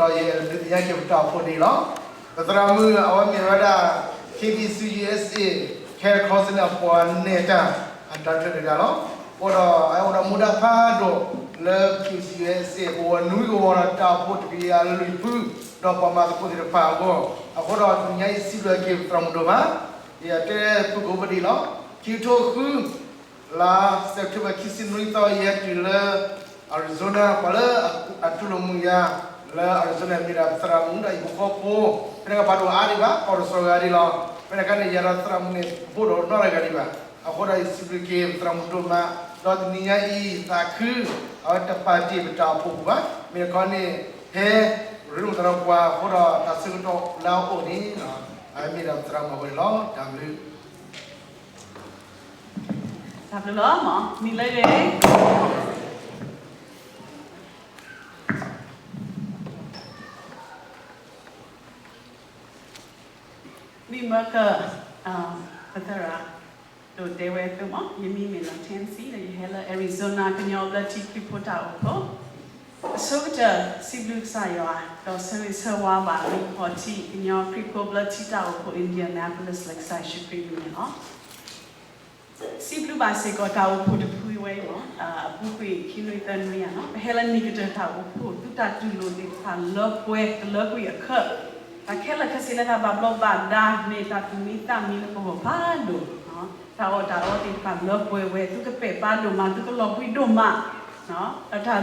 ဒီးယအဲၣ်ဒိးဒုးသ့ၣ်ညါက့ၤပတၢ်အိၣ်ဖှိၣ်န့ၣ်လီၤ. ပသရၣ်မုၣ်အဝဲမ့ၢ်ဝဲဒၣ် K B C U S A Care Council န့ၣ် အပှၤနဲၣ်တၢ်အ director တဂၤလီၤ. အဃိဒီး အဝဲအိၣ်ဒီးမူဒါဖးဒိၣ်လၢ K B C U S A ပဝဲနွံကဝီၤဒီးတၢ်အိၣ်ဖှိၣ်တကယၤလွံၢ်ဖု ဒီးပှၤမၤသကိးသ့ၣ်တဖၣ်အဂီၢ်, အဃိဒီးတနံၤညါအံၤ စံးဘျုးက့ၤပသရၣ်မုၣ်ဒိၣ်မး, ယတဲဖုကိးပဒံးလီၤ. ခံကထိဃု လါ September ခံဆံနွံသီ ယဟဲတုၤလၢ Arizona ပှၤလၢအတူၢ်လိာ်မုာ်ယၤ လၢ Arizona မ့ၢ်ဒၣ်ပသရၣ်မုၣ်ဒီးဟံၣ်ဖိဃီဖိ, ဖဲန့ၣ်ကဘၣ်ဒိၣ်အါဒံးဘၣ် ကီၢ်တစီၤဂၤဒံးလီၤ. ဖဲန့ၣ်အခါန့ၣ် ယၤဒီးသရၣ်မုၣ်န့ၣ် ဘိၣ်ဒီးနီတဂၤဒံးဘၣ်. အဃိဒီးယစံးဘျုးက့ၤပသရၣ်မုၣ်ဒိၣ်မး, ဒီးတနံၤညါအံၤ သးခု အဝဲတပာ်တ့ၢ်ပတၢ်အိၣ်ဖှိၣ်ပူၤဘၣ်. မ့ၢ်တခီန့ၣ် ဟဲရ့လိာ်သးဒီးပှၤအဃိဒီး တၢ်ဆၢကတီၢ်လၢအအိၣ်န့ၣ် အဝဲမ့ၢ်ဒၣ်ပသရၣ်မုၣ်အဝဲန့ၣ်လီၤ. တၢ်ဘျုး တၢ်ဘျုးလီၤ. မ့ၢ်လၢဂ့ၤ မ့ၢ်မၢက ပသရၣ်ဒိၣ်တဲဝဲအသိးမး, ယမံၤမ့ၢ်လီၤ Tennessee ဒီးယဟဲလၢ Arizona ကညီဘျၢထံခရံာ်ဖိတၢ်အိၣ်ဖှိၣ် အဆိကတၢၢ် စံးဘျုးကစၢ်ယွၤ ဒီးဆၢဂ့ၤဆၢဝါဘၣ် မ့ၢ်ဖီၣ်ထံ ကညီခရံာ်ဖိဘျၢထံတၢ်အိၣ်ဖှိၣ် Indianapolis လၢကစၢ်ယ့ၣ်ၡူးခရံာ်အမံၤန့ၣ်လီၤ. စံးဘျုးဘၣ်စ့ၢ်ကီးတၢ်အိၣ်ဖှိၣ်တဖုဝဲအံၤလီၤ. အပူၤကွံာ်ခံနွံသၢနွံဧါနီၤ ပဟဲလၢနံၣ်ကတၢၢ်တၢ်အိၣ်ဖှိၣ် သုတၢ်တူၢ်လိာ်သ့ၣ်တဖၣ်လၢပှဲၤ တလၢကွံာ်အခၢး, တၢ်ခဲလၢာ်ခဲဆ့လၢတၢ်ဘၣ်ဘျီးဘၣ်ဒါ မ့ၢ်တၢ်သူၣ်မံသးမံလၢပဂီၢ်ဖးဒိၣ်, တၢ်အီၣ်တၢ်အီသ့ၣ်တဖၣ်လၢပှဲၤဝဲ သုကပဲာ်ပာ်ဒိၣ်မး သုကလီၤဘှံးဒိၣ်မး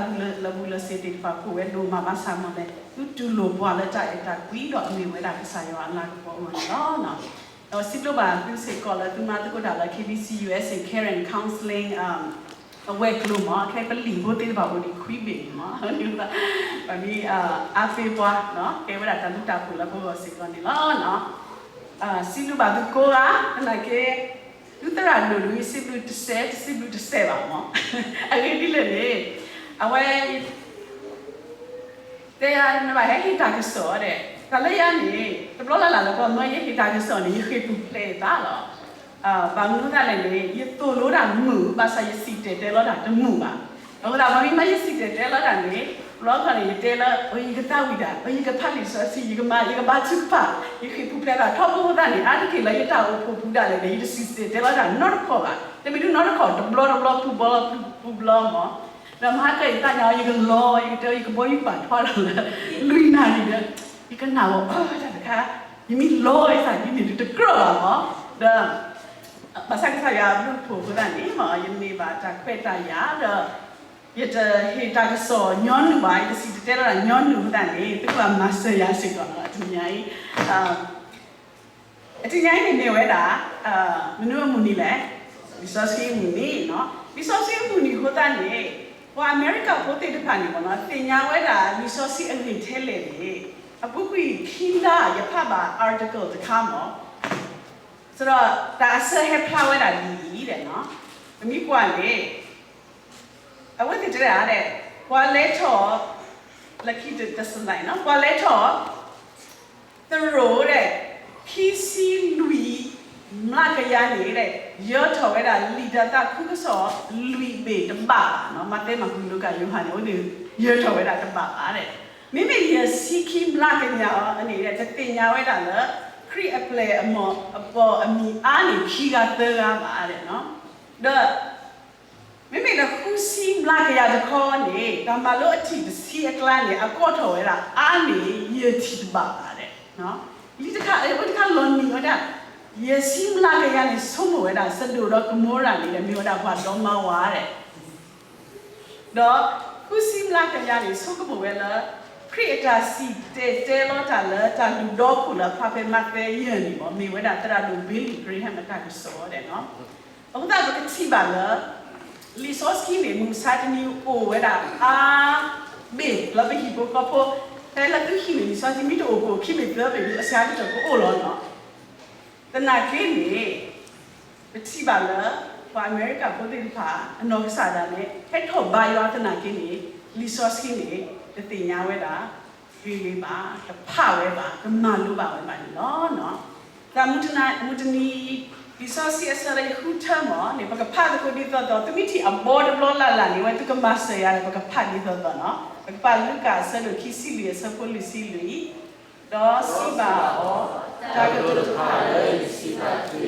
ဒီးတၢ်လၢာ်ဘူၣ်လၢာ်စ့ၤသ့ၣ်တဖၣ်ကိးဝဲဒိၣ်မး ဘၣ်ဆၣ်မ့ၢ်လဲၣ် သုတူၢ်လိာ်ပှၤလၢတၢ်အဲၣ်တၢ်ကွံ ဒီးအမ့ၢ်ဝဲဒၣ်ကစၢ်ယွၤအလၤကပီၤအဂီၢ်န့ၣ်လီၤ. ဒီးစံးဘျုးဘၣ်သုစ့ၢ်ကီးလၢသုမၤသကိးတၢ်လၢ K B C U S A Care and Counseling အဝဲၤကျိၤမး ခဲပလံာ်ဖိသ့ၣ်တဖၣ်အိၣ်ဒံးခွံဘ့ၣ်န့ၣ်မး ပမ့ၢ် အါပ့ၤပှၤ ကဲဝဲဒၣ်တၢ်ဘျုးတၢ်ဖှိၣ်လၢပဂီၢ်စ့ၢ်ကီးန့ၣ်လီၤ. စံးဘျုးဘၣ်သုကိးဂၤ သနာ်က့ သုသရၣ်ဒိၣ်ဒ် စံးဘျုးတစဲး တစံးဘျုးတစဲးဘၣ်မး အဂ့ၢ်ဒ်လဲၣ်န့ၣ် အဝဲ တဲယၤနဘၣ်ဟဲဟ့ၣ်တၢ်ကစီၣ်ဒီး တၢ်လၢယၤန့ၣ် တဘျီလၢ်လၢ်လၢပှၤမၢယဟ့ၣ်တၢ်ကစီၣ်န့ၣ် ယဃ့ၢ်ပူၤဖျဲးယသးလီၤ. ဘၣ်မနုၤအဃိသတးလဲၣ်န့ၣ် ယသိၣ်လိတၢ်မုာ် ဘၣ်ဆၣ်ယစံၣ်တဲၤတဲလီၤတၢ်တမုာ်ဘၣ်. အဃိသတး ပှၤမ့ၢ်မၤယစံၣ်တဲၤတဲလီၤတၢ်န့ၣ် တဘျီတခီၣ်န့ၣ် ယတဲလၢ ယကသးဝံၣ်တၢ် ယကဖးလံာ်စီဆှံ ယကမၤ ယကဘါထုကဖၣ် ယဃ့ၢ်ပူၤဖျဲးသးထီဘိအဃိသတးန့ၣ် အါတက့ၢ်လၢယတၢ်အိၣ်ဖှိၣ်ပူၤဒၣ်လဲာ်န့ၣ် ယတစံၣ်တဲၤတဲလီၤတၢ်နီတခီၣ်ဘၣ်. တမ့ၢ်ဒုးနီတခီၣ် တဘျီတဘျီပူၤဘျီပူၤဘျီမး ဒီးမဟါကၢယသးညါအီၤ ယကလီၤ ယကတဲ ယကဘီယူၤပာ်ထီၣ်ဒီးလၢ လွံၢ်နၣ်ရံၣ်ဒီး ယကနၣ်အီၤ တၢ်တခါ ယမ့ၢ်လီၤယသးဒ်န့ၣ် တကြၢးဘၣ်မး ဒီး ဘၣ်ဆၣ်ကစၢ်ယွၤအဘျုးအဖှိၣ်အဃိသတးန့ၣ် ယန့ၢ်ဘၣ်တၢ်ခွဲးတၢ်ယာ်ဒီး ယတဟ့ၣ်တၢ်ကစီၣ်ညီနုၢ်ဘၣ် ယတစံၣ်တဲၤတဲလီၤတၢ်ညီနုၢ်အဃိသတးန့ၣ် သုကဘၣ်မၤစၢၤယၤစ့ၢ်ကီးလီၤ တနံၤညါအံၤ အတနံၤညါအံၤန့ၣ်မ့ၢ်ဝဲဒၣ် မနုၤအမုၢ်နံၤလဲၣ်, လံာ်စီဆှံအမုၢ်နံၤ, လံာ်စီဆှံအမုၢ်နံၤအဃိသတးန့ၣ် ပှၤအမဲရကၤဖိသ့ၣ်တဖၣ်န့ၣ် သ့ၣ်ညါဝဲဒၣ်လံာ်စီဆှံအဂ့ၢ်ထဲလဲၣ်န့ၣ် အပူၤကွံာ်ခံလါယဖးဘၣ် article တခါမး, ဒီးတၢ်အဆၢဟဲဖျါဝဲဒၣ်ဒ်အံၤ, ပမ့ၢ်ကွၢ်န့ၣ် အဝဲသ့ၣ်တဲဒၣ် ပှၤလဲၤထီၣ် လၢခံတစလၢ်နီၤ ပှၤလဲၤထီၣ် သရိာ်ဒီး ခံဆံလွံၢ်မျးကယၤန့ၣ် ယၢထီၣ်ဝဲဒၣ်လံာ်တၢ်သးခုကစီၣ်လွံၢ်ဘ့ၣ်တဘၣ်ဘၣ်နီၤ, မးသဲ မၢ်ကူး လူၤကၣ် ယိၤဟၣ်န့ၣ် အဝဲသ့ၣ်ယၢထီၣ်ဝဲဒၣ်တဘၣ်ဘၣ်ဒီး မ့မ့ၢ်ယဲၢ်ဆံခံမျးကယၤအံၤန့ၣ် တသ့ၣ်ညါဝဲဒၣ်လၢ ခရံာ်အပျဲၢ်အမီၢ်အပီၢ်အမံၤအါန့ၢ်ခံဂၤသၢဂၤဘၣ်ဒီး ဒီး မ့မ့ၢ်လၢဃုဆံမျးကယၤတခီန့ၣ် တၢ်မၤလိအထံၣ်တဆံအကျါန့ၣ် အကိးထီၣ်ဝဲဒၣ်အါန့ၢ်ယဲၢ်ထံၣ်တဘၣ်ဘၣ်ဒီး လံာ်တခါ အဝဲတခါလီၤနံၤဝဲဒၣ် ယဲၢ်ဆံမျးကယၤန့ၣ် ဆိကမိၣ်ဝဲဒၣ် စဒိၣ်ဒီးကမိရၤန့ၣ်ဒီး မ့ၢ်ဝဲဒၣ်ပှၤဒီမါဝၤဒီး ဒီးဃုဆံမျးကယၤန့ၣ် ဆိကမိၣ်ဝဲလၢ ခရံာ်အတၢ်စံၣ်တဲၤတဲလီၤတၢ်လၢတၢ်လုၢ်ဒီခိၣ်လၢအဖျါဖဲမးသဲယဲၢ်န့ၣ်မး မ့ၢ်ဝဲဒၣ်သရၣ်ဒိၣ် Billy Graham အတၢ်ကစီၣ်ဒီးနီၤ. အဃိသတးပကထံၣ်ဘၣ်လၢ လံာ်စီဆှံန့ၣ် မုၢ်မဆါတနံၤအိၣ်ဝဲဒၣ်အါဘ့ၣ်လၢပဟံၣ်ဖိဃီဖိ, ဖဲလၢသုဟံၣ်န့ၣ် လံာ်စီဆှံမ့ၢ်တအိၣ် ကအိၣ်ခံဘ့ၣ်သၢဘ့ၣ် အစှၤကတၢၢ်ကအိၣ်လီၤနီၤ. သနာ်က့န့ၣ် ပထံၣ်ဘၣ်လၢ ပှၤအမဲရကၤဖိသ့ၣ်တဖၣ် အနီၢ်ကစၢ်ဒၣ်နဲ ဟဲထီၣ်ဘါယွၤသနာ်က့န့ၣ် လံာ်စီဆှံန့ၣ် တသ့ၣ်ညါဝဲဒၣ် ဂ့ၤဂ့ၤဘၣ်, တဖးဝဲဘၣ်, တမၤလိဘၣ်ဝဲဘၣ်န့ၣ်လီၤ. သးမုၢ်တနံၤအံၤ လံာ်စီဆှံအဆၢလၢယဃုထၢမးန့ၣ် ပကဖးသကိးဒ်သိးသိး, သုမ့ၢ်ထံၣ်အဘီတဘျီလၢ်လၢ်န့ၣ် အဝဲသုကမၤစၢၤယၤဒီး ပကဖးဒ်သိးသိးနီၤ. ပကဖးလူၤကၣ်အဆၢဒိၣ်ခံဆံလွံၢ်အဆၢဖိလွံၢ်ဆံလွံၢ်, ဒီးစံးဘၣ်အီၤ, တၢ်ကတိၤတဖၣ်လၢယစံးဘၣ်သု,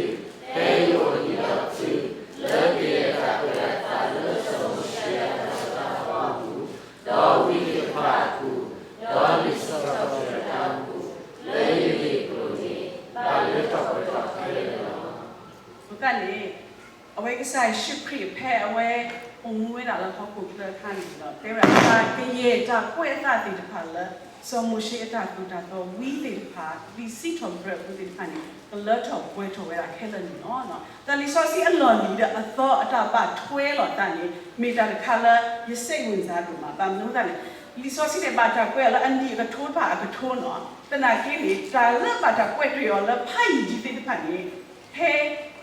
ဖဲယအိၣ်ဒံးဒီးသု, လၢကယဲၢ်တၢ်ကွဲးအသးလၢစီၤမိၤၡ့အတၢ်ဆၢကတီၢ်အပူၤ, ဒီးဝံသ့ၣ်တဖၣ်အပူၤ, ဒီးလံာ်စီဆှံအတၢ်အိၣ်ဖှိၣ်, လၢယဂ့ၢ်အကျိၤန့ၣ်, ဘၣ်လၢထီၣ်ပှဲၤထီၣ်ခဲလၢာ်လီၤ. အဃိသတးန့ၣ် အဝဲကစၢ်ယ့ၣ်ၡူးခရံာ်ဖဲအဝဲအိၣ်မူဝဲဒၣ်လၢဟီၣ်ခိၣ်ချၢအခါန့ၣ်ဒီး တဲဝဲဒၣ်တၢ်ကယဲၢ်တၢ်ကွဲးအသးသ့ၣ်တဖၣ်လၢ စီၤမိၤၡ့အတၢ်သိၣ်တၢ်သီဝံသ့ၣ်တဖၣ် လံာ်စံးထီၣ်ပတြၢၤအပူၤသ့ၣ်တဖၣ်န့ၣ် ကလၢထီၣ်ပှဲၤထီၣ်ဝဲဒၣ်ခဲလၢာ်န့ၣ်လီၤ. တၢ်လံာ်စီဆှံအလီၢ်လံၤဒီးအသီအတၢ်ဘၣ်ထွဲလိာ်သးန့ၣ် မ့ၢ်တၢ်တခါလၢယစိတ်ဝင်စားဒိၣ်မး ဘၣ်မနုၤအဃိသတးန့ၣ် လံာ်စီဆှံန့ၣ် ဘၣ်တၢ်ကွဲးအီၤလၢအနံၣ်အကထိတဖၣ်အကထိနီၤ. သနာ်က့န့ၣ် တၢ်လၢဘၣ်တၢ်ကွဲးတ့ၢ်အီၤလၢဖးယံာ်ဒံးသ့ၣ်တဖၣ်န့ၣ် ဟဲ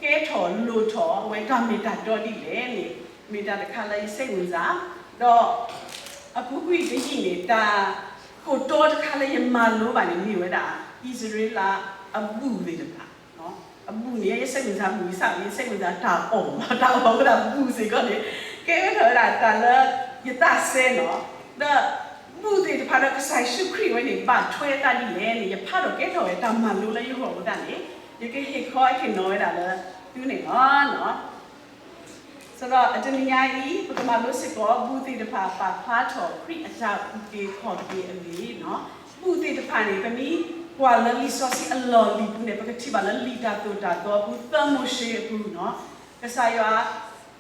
ကဲထီၣ်လိၣ်ထီၣ်ဝဲတၢ်မ့ၢ်တၢ်တီဒ်လဲၣ်န့ၣ် မ့ၢ်တၢ်တခါလၢယစိတ်ဝင်စား ဒီး အပူၤကွံာ်တယံာ်န့ၣ် တၢ်ခိၣ်တီတခါလၢယမၤလိဘၣ်န့ၣ် မ့ၢ်ဝဲဒၣ် အံၣ်စရ့လးအဘူၣ်သ့ၣ်တဖၣ် အဘူၣ်န့ၣ် ယစိတ်ဝင်စားဘူၣ် ယစိတ်ဝင်စား တၢ်အီၣ်မး တၢ်အီၣ်ဝဲဒၣ်ဘူၣ်စ့ၢ်ကီးန့ၣ် ကဲထီၣ်ဝဲဒၣ်တၢ်လၢယသးစဲနီၤ. ဒီးဘူၣ်သ့ၣ်တဖၣ်ဒီးကစၢ်ယ့ၣ်ၡူးခရံာ်ဝဲန့ၣ် ဘၣ်ထွဲအသးဒ်လဲၣ်န့ၣ် ယဖးထီၣ်ကဲထီၣ်ဝဲတၢ်မၤလိလၢယဂီၢ်အဃိသတးန့ၣ် ယကဟ့ၣ်ခီဟ့ၣ်နီၤဝဲဒၣ်လၢသုန့ၣ်လီၤ. ဆိုတော့ တနံၤညါအံၤ ပကမၤလိစ့ၢ်ကီး ဘူၣ်သ့ၣ်တဖၣ်ပာ်ဖျါထီၣ်ခရံာ်အတၢ်အုၣ်က့ၤခီၣ်က့ၤအဂ့ၢ်နီၤ. ဘူၣ်သ့ၣ်တဖၣ်န့ၣ် ပမ့ၢ်ကွၢ်လၢလံာ်စီဆှံအလီၢ်လံၤပူၤန့ၣ် ပကထံၣ်ဘၣ်လၢလံာ်တၢ်သိၣ်တၢ်သီအပူၤ သၢမိၤၡ့အပူၤနီၤ. ကစၢ်ယွၤ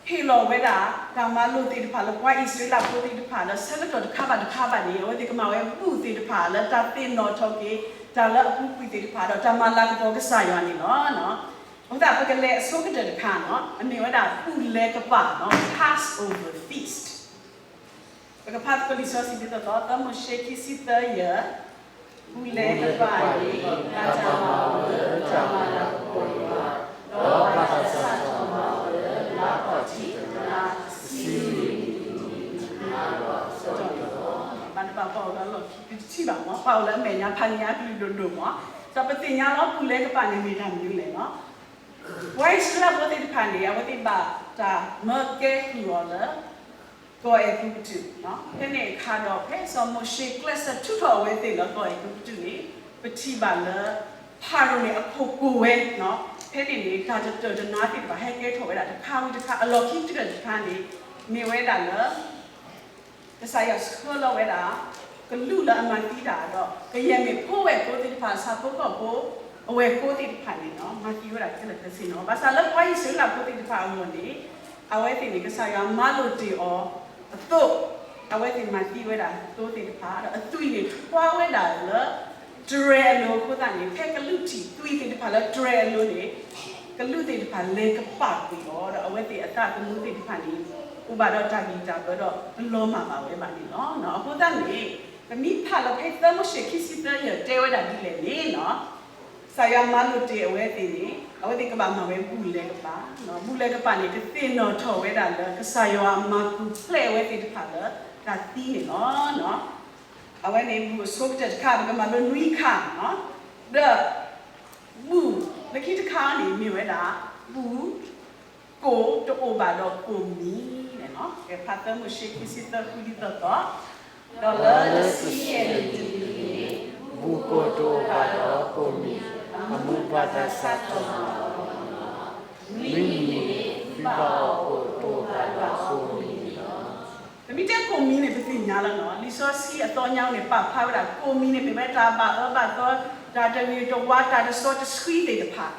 ဟ့ၣ်လီၤဝဲဒၣ် တၢ်မၤလိာ်သ့ၣ်တဖၣ်လၢပှၤအံၣ်စရ့လးဖိသ့ၣ်တဖၣ်ဒီး ဆၢကတီၢ်တခါဘၣ်တခါဘၣ်န့ၣ် အဝဲသ့ၣ်ကမၤဝဲဘူၣ်သ့ၣ်တဖၣ်လၢတၢ်သ့ၣ်နီၣ်ထီၣ်က့ၤ တၢ်လၢအပူၤကွံာ်သ့ၣ်တဖၣ်ဒီး တၢ်မၤလၤကပီၤကစၢ်ယွၤန့ၣ်လီၤ. အဃိသတး ပကလဲၤအဆိကတၢၢ်တခါနီၤ အမ့ၢ်ဝဲဒၣ်ဘူၣ်လဲၤကပာ်နီၤ Passover feast ပကဖးသကိးလံာ်စီဆှံဒ်သိးသိး သၢမိၤၡ့ခံဆံသၢယဲၢ်, ဘူၣ်လဲၤကပာ်န့ၣ် တၢ်မၤအီၤလၢတၢ်မၤလၤကပီၤယွၤ, ဒီးဘၣ်တၢ်စးထီၣ်မၤအီၤလၢလါခီၣ်ထံးတလါ ဆံလွံၢ်နံၣ်အလီၢ်အတီၢ်ပူၤလီၤ. ဘၣ်နဘၣ်ပှၤအိၣ်လၢအလီၢ်ခံ ပတထံၣ်ဘၣ်မး ပှၤအိၣ်လၢအမဲာ်ညါဖးညါကလုာ်ဒိၣ်ဒိၣ်မး, ဒီးပသ့ၣ်ညါလီၤ ဘူၣ်လဲၤကပာ်န့ၣ်မ့ၢ်တၢ်မနုၤလဲၣ်နီၤ. ပှၤအံၣ်စရ့လးဖိသ့ၣ်တဖၣ်န့ၣ် အဝဲသ့ၣ်ဘၣ်တၢ်မၢကဲကုၢ်အီၤလၢ ကီၢ်အဲၤကူပတူး, ဖဲန့ၣ်အခါဒီး ဖဲစီၤမိၤၡ့ကျဲးစၢးထုးထီၣ်အဝဲသ့ၣ်လၢကီၢ်အဲၤကူပတူးန့ၣ် ပထံၣ်ဘၣ်လၢ ဖၤရိၤန့ၣ်အခိၣ်ကိၢ်ဝဲ, ဖဲန့ၣ်န့ၣ် တၢ်တတၢၢ်တနါသ့ၣ်တဖၣ်ဟဲကဲထီၣ်ဝဲဒၣ်တခါဝံၤတခါ အလီၢ်ခံကတၢၢ်တခါန့ၣ် မ့ၢ်ဝဲဒၣ်လၢ ကစၢ်ယွၤဆှၢလီၤဝဲဒၣ် ကလူးလၢအမၤသံတၢ်ဒီး ကယဲၢ်မ့ၢ်ဖိဝဲၢ်ဖိသ့ၣ်တဖၣ် ဆၣ်ဖိကီၢ်ဖိ အဝဲၢ်ကိသ့ၣ်တဖၣ်န့ၣ် မၤသံဝဲဒၣ်ခဲလၢာ်ခဲဆ့န့ၣ်လီၤ. ဘၣ်ဆၣ်လၢပှၤအံၣ်စရ့လးဖိသ့ၣ်တဖၣ်အဂီၢ်န့ၣ် အဝဲသ့ၣ်န့ၣ် ကစၢ်ယွၤမၤလိာ်တ့ၢ်အီၤအသိး အဝဲသ့ၣ်မၤသံဝဲဒၣ်သိသ့ၣ်တဖၣ် ဒီးအသွံၣ်န့ၣ်ထွါဝဲဒၣ်လၢ တြဲၤအလိၤအဃိသတးန့ၣ် ဖဲကလူးထံၣ်သွံၣ်သ့ၣ်တဖၣ်လၢတြဲၤအလိၤန့ၣ် ကလူးသ့ၣ်တဖၣ်လဲၤကပာ်ကွံာ်အီၤ ဒီးအဝဲသ့ၣ်အသးသမူသ့ၣ်တဖၣ်န့ၣ် အိၣ်ဘၣ်ဒီးတၢ်ဘံၣ်တၢ်ဘၢဒီးတလီၤမၢ်ဘၣ်ဝဲဘၣ်န့ၣ်လီၤ. အဃိသတးန့ၣ် ပမ့ၢ်ဖးလၢဖဲသၢမိၤၡ့ခံဆံသၢယဲၢ်တဲဝဲဒၣ်ဒ်လဲၣ်န့ၣ်နီၤ ကစၢ်ယွၤမၤလိာ်တ့ၢ်အဝဲသ့ၣ်န့ၣ် အဝဲသ့ၣ်ကဘၣ်မၤဝဲဘူၣ်လဲၤကပာ်, ဘူၣ်လဲၤကပာ်န့ၣ် ကသ့ၣ်နီၣ်ထီၣ်ဝဲဒၣ်လၢ ကစၢ်ယွၤမၤပူၤဖျဲးအဝဲသ့ၣ်တဖၣ်လၢတၢ်သံန့ၣ်လီၤ. အဝဲန့ၣ်ဘူၣ်အဆိကတၢၢ်တခါ ပကမၤလိနွံခါ, ဒီး ဘူၣ်လၢခံတခါန့ၣ် မ့ၢ်ဝဲဒၣ် ဘူၣ်ကိၢ်တအိၣ်ဘၣ်ဒီးကိၢ်မံၤန့ၣ်လီၤ. ကဖးသၢမိၤၡ့ခံဆံသၢဃုဒ်သိးသိး, ဒီးလၢတဆံယဲၢ်နံၣ်တနံၣ်န့ၣ် ဘူၣ်ကိၢ်တအိၣ်ဘၣ်ဒီးကိၢ်မံၤ, အမူးဘၣ်တၢ်စးထီၣ်မၤအီၤန့ၣ်လီၤ. နွံနံၣ်န့ၣ် သုဘၣ်အီၣ်ကိၢ်တအိၣ်ဘၣ်ဒီးကိၢ်မံၤန့ၣ်လီၤ. ပမ့ၢ်တဲကိၢ်မံၤန့ၣ် ပသ့ၣ်ညါလီၤနီၤ, လံာ်စီဆှံအသီညါန့ၣ် ပာ်ဖျါဝဲဒၣ်ကိၢ်မံၤန့ၣ် မ့ၢ်ဝဲတၢ်ဘၣ်အၢဘၣ်သီ, တၢ်တဂ့ၤတဝါ, တၢ်တစီတဆှံသ့ၣ်တဖၣ်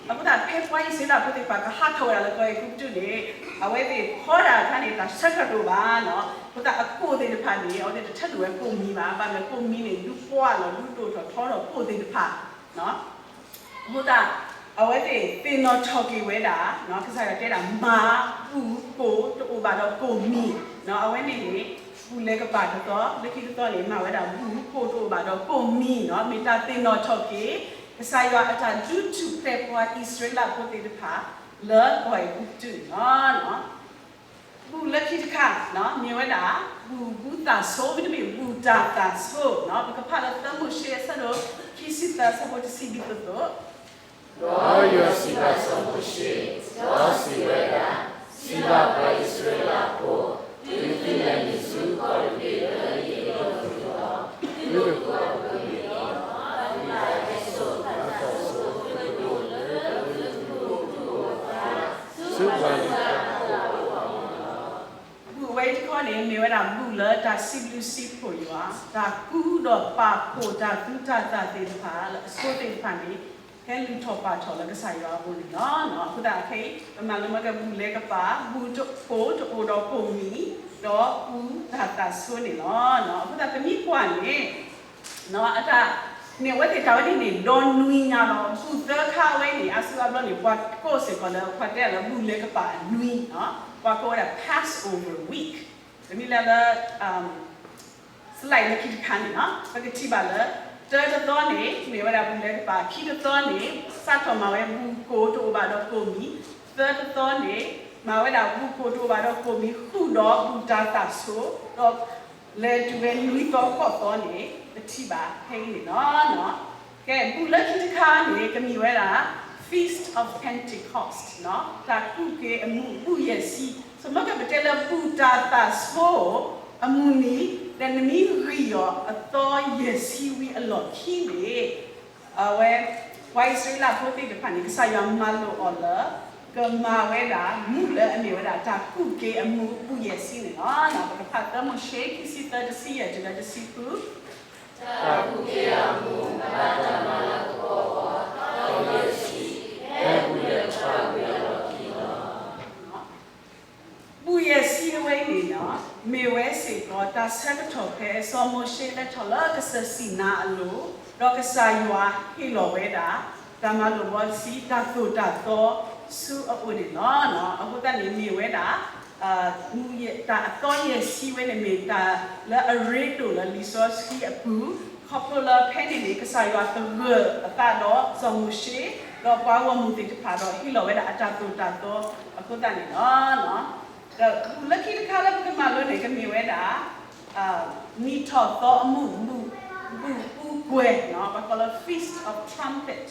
အဃိသတး ဖဲပှၤအံၣ်စရ့လးဖိသ့ၣ်တဖၣ်ကဟးထီၣ်ဝဲဒၣ်လၢကီၢ်အဲၤကူပတူးန့ၣ် အဝဲသ့ၣ်ဖီဒၣ်အခါန့ၣ် တၢ်ဆၢထၢၣ်တအိၣ်ဘၣ်နီၤ. အဃိသတး အကိၢ်သ့ၣ်တဖၣ်န့ၣ် အဝဲသ့ၣ်တထၢနုာ်ဝဲကိၢ်မံၤဘၣ်. ဘၣ်မနုၤကိၢ်မံၤန့ၣ် ဒုးပှၢ်လီၤ ဒုးဒိၣ်ထီၣ်ထီထီၣ်ကိၢ်သ့ၣ်တဖၣ် အဃိသတး အဝဲသ့ၣ်သ့ၣ်နီၣ်ထီၣ်က့ၤဝဲဒၣ် ကစၢ်ယွၤတဲဒၣ် မၤဘူၣ်ကိၢ်တအိၣ်ဘၣ်ဒီးကိၢ်မံၤ, အဝဲန့ၣ်န့ၣ် ဘူၣ်လဲၤကပာ်တသီ, လၢခံတသီန့ၣ် မၤဝဲဒၣ်ဘူၣ်ကိၢ်တအိၣ်ဘၣ်ဒီးကိၢ်မံၤနီၤ, မ့ၢ်တၢ်သ့ၣ်နီၣ်ထီၣ်က့ၤ ကစၢ်ယွၤအတၢ်ဒုးထူၣ်ဖျဲးပှၤအံၣ်စရ့လးဖိသ့ၣ်တဖၣ် လၢကီၢ်အဲၤကူပတူးန့ၣ်လီၤ. ဘူၣ်လၢခံတခါ မ့ၢ်ဝဲဒၣ် ဘူၣ်ဘူၣ်သၣ်ဆိ မ့တမ့ၢ်ဘူၣ်တၢ်သၣ်ဆိနီၤ, ပကဖးလၢသၢမိၤၡ့အဆၢဒိၣ် ခံဆံသၢအဆၢဖိတဆံဒ်သိးသိး, ဒီးယွၤစံးဘၣ်စီၤမိၤၡ့, ဒီးစံးဝဲဒၣ်, စံးဘၣ်ပှၤအံၣ်စရ့လးအဖိ, သုသုလၢနံၤဆူကီၢ်တဘ့ၣ်လၢယအဲၣ်ဒိးသုလီၤ. သုတကူးအပူၤန့ၣ်ဒီး သုဘၣ်ဟဲစိာ်တၢ်သၣ်ဆိ သုကအိၣ်လၢသုကအိၣ်အကျါ ဆူပှၤလုၢ်တၢ်အအိၣ်အလီၢ်လီၤ. ဘူၣ်ဝဲတခီန့ၣ် မ့ၢ်ဝဲဒၣ်ဘူၣ်လၢတၢ်စံးဘျုးစံးဖှိၣ်ယွၤ, တၢ်ကူဒီးပာ်ဖှိၣ်တၢ်သူတၢ်သၣ်သ့ၣ်တဖၣ် လၢအဆိသ့ၣ်တဖၣ်န့ၣ် ဟဲလုၢ်ထီၣ်ပာ်ထီၣ်လၢကစၢ်ယွၤအအိၣ်န့ၣ်လီၤ. အဃိသတးခဲအံၤ ပမၤလိမ့ၢ်ကဘူၣ်လဲကပၤ, ဘူၣ်တအိၣ်ဒီးပိာ်မံၤ, ဒီးဘူၣ်တၢ်သၣ်ဆိန့ၣ်လီၤ. အဃိသတးပမ့ၢ်ကွၢ်န့ၣ် အတၢ်န့ၣ် အဝဲသ့ၣ်တၢ်ဝဲန့ၣ်န့ၣ် ဒီနွံညါလီၤ. ဘူၣ်သၢခါဝဲန့ၣ် အါစုအါဘျီန့ၣ် ပှၤကိးစ့ၢ်ကီးလၢ ပှၤတဲလၢဘူၣ်လဲကပၤအနွံ, ပှၤကိးဝဲဒၣ် Passover week. တမ့ၢ်လၢလၢ slide လၢခံတခါန့ၣ်လီၤ. ပကထံၣ်ဘၣ်လၢ တၢတသီန့ၣ် မ့ၢ်ဝဲဒၣ်ဘူၣ်လဲကပၤ, ခံတသီန့ၣ် စးထီၣ်မၤဝဲဘူၣ်ကိၣ်တအိၣ်ဘၣ်ဒီးပိာ်မံၤ, သၢတသီန့ၣ် မၤဝဲဒၣ်ဘူၣ်ကိၣ်တအိၣ်ဘၣ်ဒီးပိာ်မံၤ ဃုာ်ဒီးဘူၣ်တၢ်သၣ်ဆိ, ဒီး လဲၤတုၤဝဲနွံသီဃိးသီန့ၣ် ပထံၣ်ဘၣ်ဖဲအံၤန့ၣ်လီၤ. ကဲ ဘူၣ်လၢခံတခါန့ၣ် ကမ့ၢ်ဝဲဒၣ် Feast of Pentecost တၢ်ကူးက့ၤအမူး ဘူၣ်ယဲၢ်ဆံ, ဆိမိၣ်က့ၤပတဲလၢဘူၣ်တၢ်သၣ်ဆိ အမုၢ်နံၤ ဒီးနမ့ၢ်ဂံၢ်အီၤအသီယဲၢ်ဆံဝံၤအလီၢ်ခံန့ၣ် အဝဲ ပှၤအံၣ်စရ့လးဖိသ့ၣ်တဖၣ်န့ၣ် ကစၢ်ယွၤမၤလိာ်အီၤလၢ ကမၤဝဲဒၣ် မူးလၢအမ့ၢ်ဝဲဒၣ် တၢ်ကူးက့ၤအမူး ဘူၣ်ယဲၢ်ဆံန့ၣ်လီၤ. ပကဖးသၢမိၤၡ့ ခံဆံသၢ တဆံယဲၢ်တုၤလၢတဆံဃု, တၢ်ကူးက့ၤအမူး ဘၣ်တၢ်မၤလၤကပီၤအီၤ အသီယဲၢ်ဆံ, ဖဲဘူၣ်လဲၤကပၤဝံၤအလီၢ်ခံလီၤ. ဘူၣ်ယဲၢ်ဆံအဝဲအံၤန့ၣ်လီၤ, မ့ၢ်ဝဲစ့ၢ်ကီး တၢ်ဆၢကတီၢ်ဖဲ စီၤမိၤၡ့လဲၤထီၣ်လၢကစၢၢ်စံၤနါအလိၤ, ဒီးကစၢ်ယွၤဟ့ၣ်လီၤဝဲဒၣ် တၢ်မၤလိာ်ဘီတဆံ တၢ်သိၣ်တၢ်သီဆူအအိၣ်န့ၣ်လီၤ. အဃိသတးန့ၣ် မ့ၢ်ဝဲဒၣ် တၢ်အသီယဲၢ်ဆံဝဲန့ၣ် မ့ၢ်တၢ်လၢအရ့ဒိၣ်လၢလံာ်စီဆှံအပူၤ, ခီဖျိလၢဖဲန့ၣ်န့ၣ် ကစၢ်ယွၤသဂၢၢ်အသးဒီးစီၤမိၤၡ့, ဒီးပှၤဂီၢ်မုၢ်သ့ၣ်တဖၣ်ဒီးဟ့ၣ်လီၤဝဲဒၣ်အတၢ်သိၣ်တၢ်သီအဃိသတးန့ၣ်လီၤ. ဒီးဘူၣ်လၢခံတခါလၢပကမၤလိန့ၣ် ကမ့ၢ်ဝဲဒၣ် နံၣ်ထီၣ်သီအမူး ဘူၣ်ပူၤကွဲၤ, ပှၤကိးလၢ Feast of Trumpet,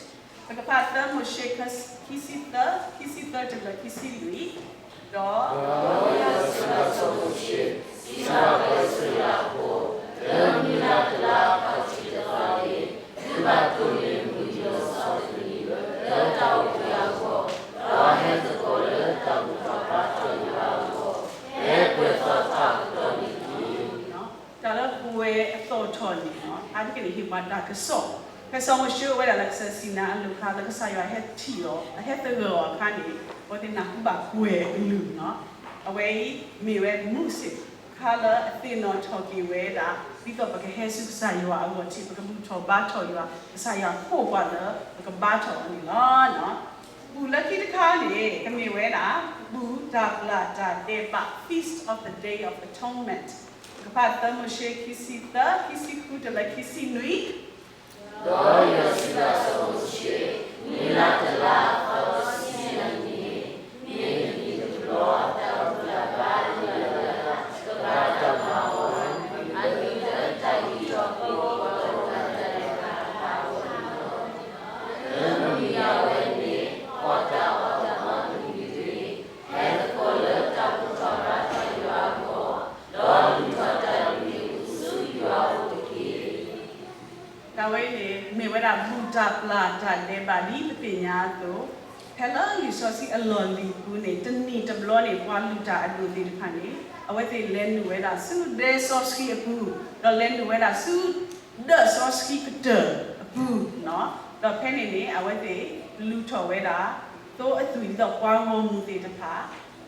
ပကဖးသၢမိၤၡ့ ခံဆံသၢ, ခံဆံသၢတုၤလၢခံဆံလွံၢ်, ဒီး ဒီးစီၤမိၤၡ့စံးဘၣ်ပှၤအံၣ်စရ့လးဖိ, လၢနွံလါတလါအခီၣ်ထံးတသီန့ၣ်, သုဘၣ်တိၢ်န့ၢ်မုၢ်နံၤဒီးစီၤတနံၤ လၢတၢ်အိၣ်ဖှိၣ်အဂီၢ်, ဒီးဟဲသကိးလၢတၢ်ဘူၣ်ထီၣ်ဘါထီၣ်ယွၤအဂီၢ်, ဖဲပှဲၤသီထီၣ်အကတီၢ်န့ၣ်တက့ၢ်. တၢ်လၢပှဲၤအသီထီၣ်န့ၣ်လီၤ, အါတက့ၢ်န့ၣ် ဟ့ၣ်ပှၤတၢ်ကစီၣ်, ဖဲစီၤမိၤၡ့အိၣ်ဝဲဒၣ်လၢကစၢၢ်စံၤနါအလိၤအခါ လၢကစၢ်ယွၤဟဲထံၣ်အီၤ, အဟဲသဂၢၢ်အီၤအခါန့ၣ် အဝဲသ့ၣ်နၢ်ဟူဘၣ်ပှဲၤအကလုၢ်လီၤ. အဝဲအံၤမ့ၢ်ဝဲမူးစ့ၢ်ကီးလၢအသ့ၣ်နီၣ်ထီၣ်က့ၤဝဲဒၣ် ဒ်သိးပကဟဲဆူကစၢ်ယွၤအဂီၢ်ထံး ပကဘူၣ်ထီၣ်ဘါထီၣ်ယွၤ, ကစၢ်ယွၤကိးပှၤလၢပကဘါထီၣ်အီၤန့ၣ်လီၤ. ဘူၣ်လၢခံတခါန့ၣ် ကမ့ၢ်ဝဲဒၣ် ဘူၣ်တၢ်ပျၢ်တၢ်ဒဲးဘး Feast of the Day of Atonement, ပကဖးသၢမိၤၡ့ ခံဆံသၢ, ခံဆံဃုတုၤလၢခံဆံနွံ, ဒီးယွၤစံးဘၣ်စီၤမိၤၡ့, နွံလါတလါအသီတဆံယဲၢ်နံၤန့ၣ် မ့ၢ်နံၣ်တဘျီ အတၢ်ဘူၣ်တၢ်ဘါလၢယွၤကဘါတၢ်မၤအီၤ, အမံၤလၢတၢ်ဘူၣ်ထီၣ်ဘါထီၣ်တၢ်လၢတၢ်ဒဲးဘးအပူၤန့ၣ်လီၤ. လၢမုၢ်နံၤအဝဲန့ၣ် အီၣ်တၢ်အီၣ်တၢ်အီတမံၤတဂ့ၤ, ဟဲသကိးလၢတၢ်ဘူၣ်ထီၣ်ဘါထီၣ်ယွၤအဂီၢ်, ဒီးလုၢ်ထီၣ်တၢ်လုၢ်ဟံၣ်ဆူယွၤအအိၣ်တက့ၢ်. တၢ်ဝဲအံၤန့ၣ် မ့ၢ်ဝဲဒၣ်ဘူၣ်တၢ်ပျၢ်တၢ်ဒဲးဘးဒ်ပသ့ၣ်ညါအသိး, ဖဲလၢလံာ်စီဆှံအလီၢ်လံၤပူၤန့ၣ် တနံၣ်တဘျီန့ၣ် ပှၤလုၢ်တၢ်အဒိၣ်သ့ၣ်တဖၣ်န့ၣ် အဝဲသ့ၣ်လဲၤနုာ်ဝဲဒၣ်ဆူဒဲစီဆှံအပူၤ, ဒီးလဲၤနုာ်ဝဲဒၣ်ဆူ ဒၢးစီဆှံကတၢၢ်အပူၤ, ဒီးဖဲန့ၣ်န့ၣ် အဝဲသ့ၣ်လုၢ်ထီၣ်ဝဲဒၣ် သိအသွံၣ်ဒ်သိးပှၤဂီၢ်မုၢ်သ့ၣ်တဖၣ်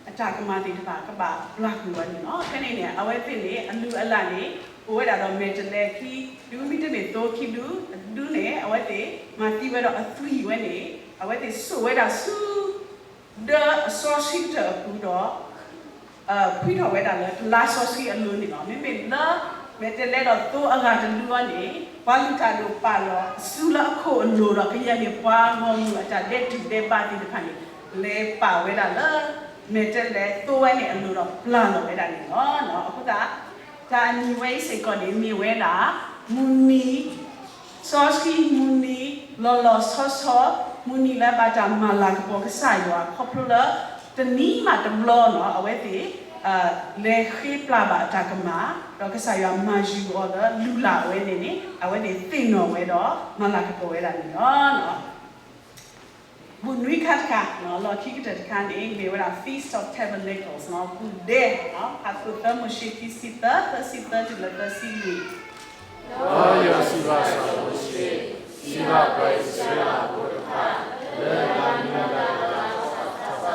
အတၢ်ကမၣ်သ့ၣ်တဖၣ် ကဘၣ်ပျၢ်ကွံာ်ဝဲန့ၣ်လီၤ. ဖဲန့ၣ်န့ၣ် အဝဲသ့ၣ်န့ၣ် အလုၢ်အလၢ်န့ၣ် အိၣ်ဝဲဒၣ်ဒီးမဲာ်တဲးလဲးခံဒု မ့တမ့ၢ်သိခံဒု, တဒုန့ၣ် အဝဲသ့ၣ်မၤသံဝဲဒီးအသွံၣ်ဝဲန့ၣ် အဝဲသ့ၣ်စိာ်ဝဲဒၣ်ဆူ ဒၢးအစီဆှံကတၢၢ်အပူၤဒီး ဖှံထီၣ်ဝဲဒၣ်လၢတလါစီဆှံအလိၤန့ၣ်လီၤ. မ့မ့ၢ်လၢ မဲာ်တဲးလဲးဒီးသိအဂၤတဒုအံၤန့ၣ် ပှၤလုၢ်တၢ်ဒိၣ်ပာ်လီၤအစုလၢအခိၣ်အလိၤဒီး ကယဲၢ်မ့ၢ်ပှၤဂီၢ်မုၢ်အတၢ်ဒဲးတူၢ်ဒဲးဘးသ့ၣ်တဖၣ်န့ၣ် လဲၤပာ်ဝဲဒၣ်လၢ မဲာ်တဲးလဲးသိဝဲန့ၣ်အလိၤဒီးပျၢ်လီၤဝဲဒၣ်န့ၣ်လီၤ. အဃိသတး တၢ်အမံၤဝဲအံၤစ့ၢ်ကီးန့ၣ် မ့ၢ်ဝဲဒၣ် မုၢ်နံၤ စီဆှံမုၢ်နံၤ လီၤလီၤဆီဆီ မုၢ်နံၤလၢဘၣ်တၢ်မၤလၤကပီၤကစၢ်ယွၤ ခီဖျိလၢ တနံၤမးတဘျီန့ၣ် အဝဲသ့ၣ် လဲၤဃ့ပျၢ်ဘၣ်အတၢ်ကမၣ်, ဒီးကစၢ်ယွၤမၤယုၤအီၤလၢလူလၢ်ဝဲန့ၣ်န့ၣ် အဝဲသ့ၣ်သ့ၣ်နီၣ်ဝဲဒီးမၤလၤကပီၤဝဲဒၣ်န့ၣ်လီၤ. ဘူးနွံခါတခါ, လီၢ်ခံကတၢၢ်တခါန့ၣ် မ့ၢ်ဝဲဒၣ် Feast of Tabernacles ပူၤဒဲး, ဖးသကိးသၢမိၤၡ့ခံဆံသၢ သၢဆံသၢတုၤလၢသၢဆံလွံၢ်. ဒီးယွၤစံးဘၣ်စီၤမိၤၡ့, စံးဘၣ်ပှၤအံၣ်စရ့လးဖိတဖၣ်, လၢလါမူဒါလၢ ဆံ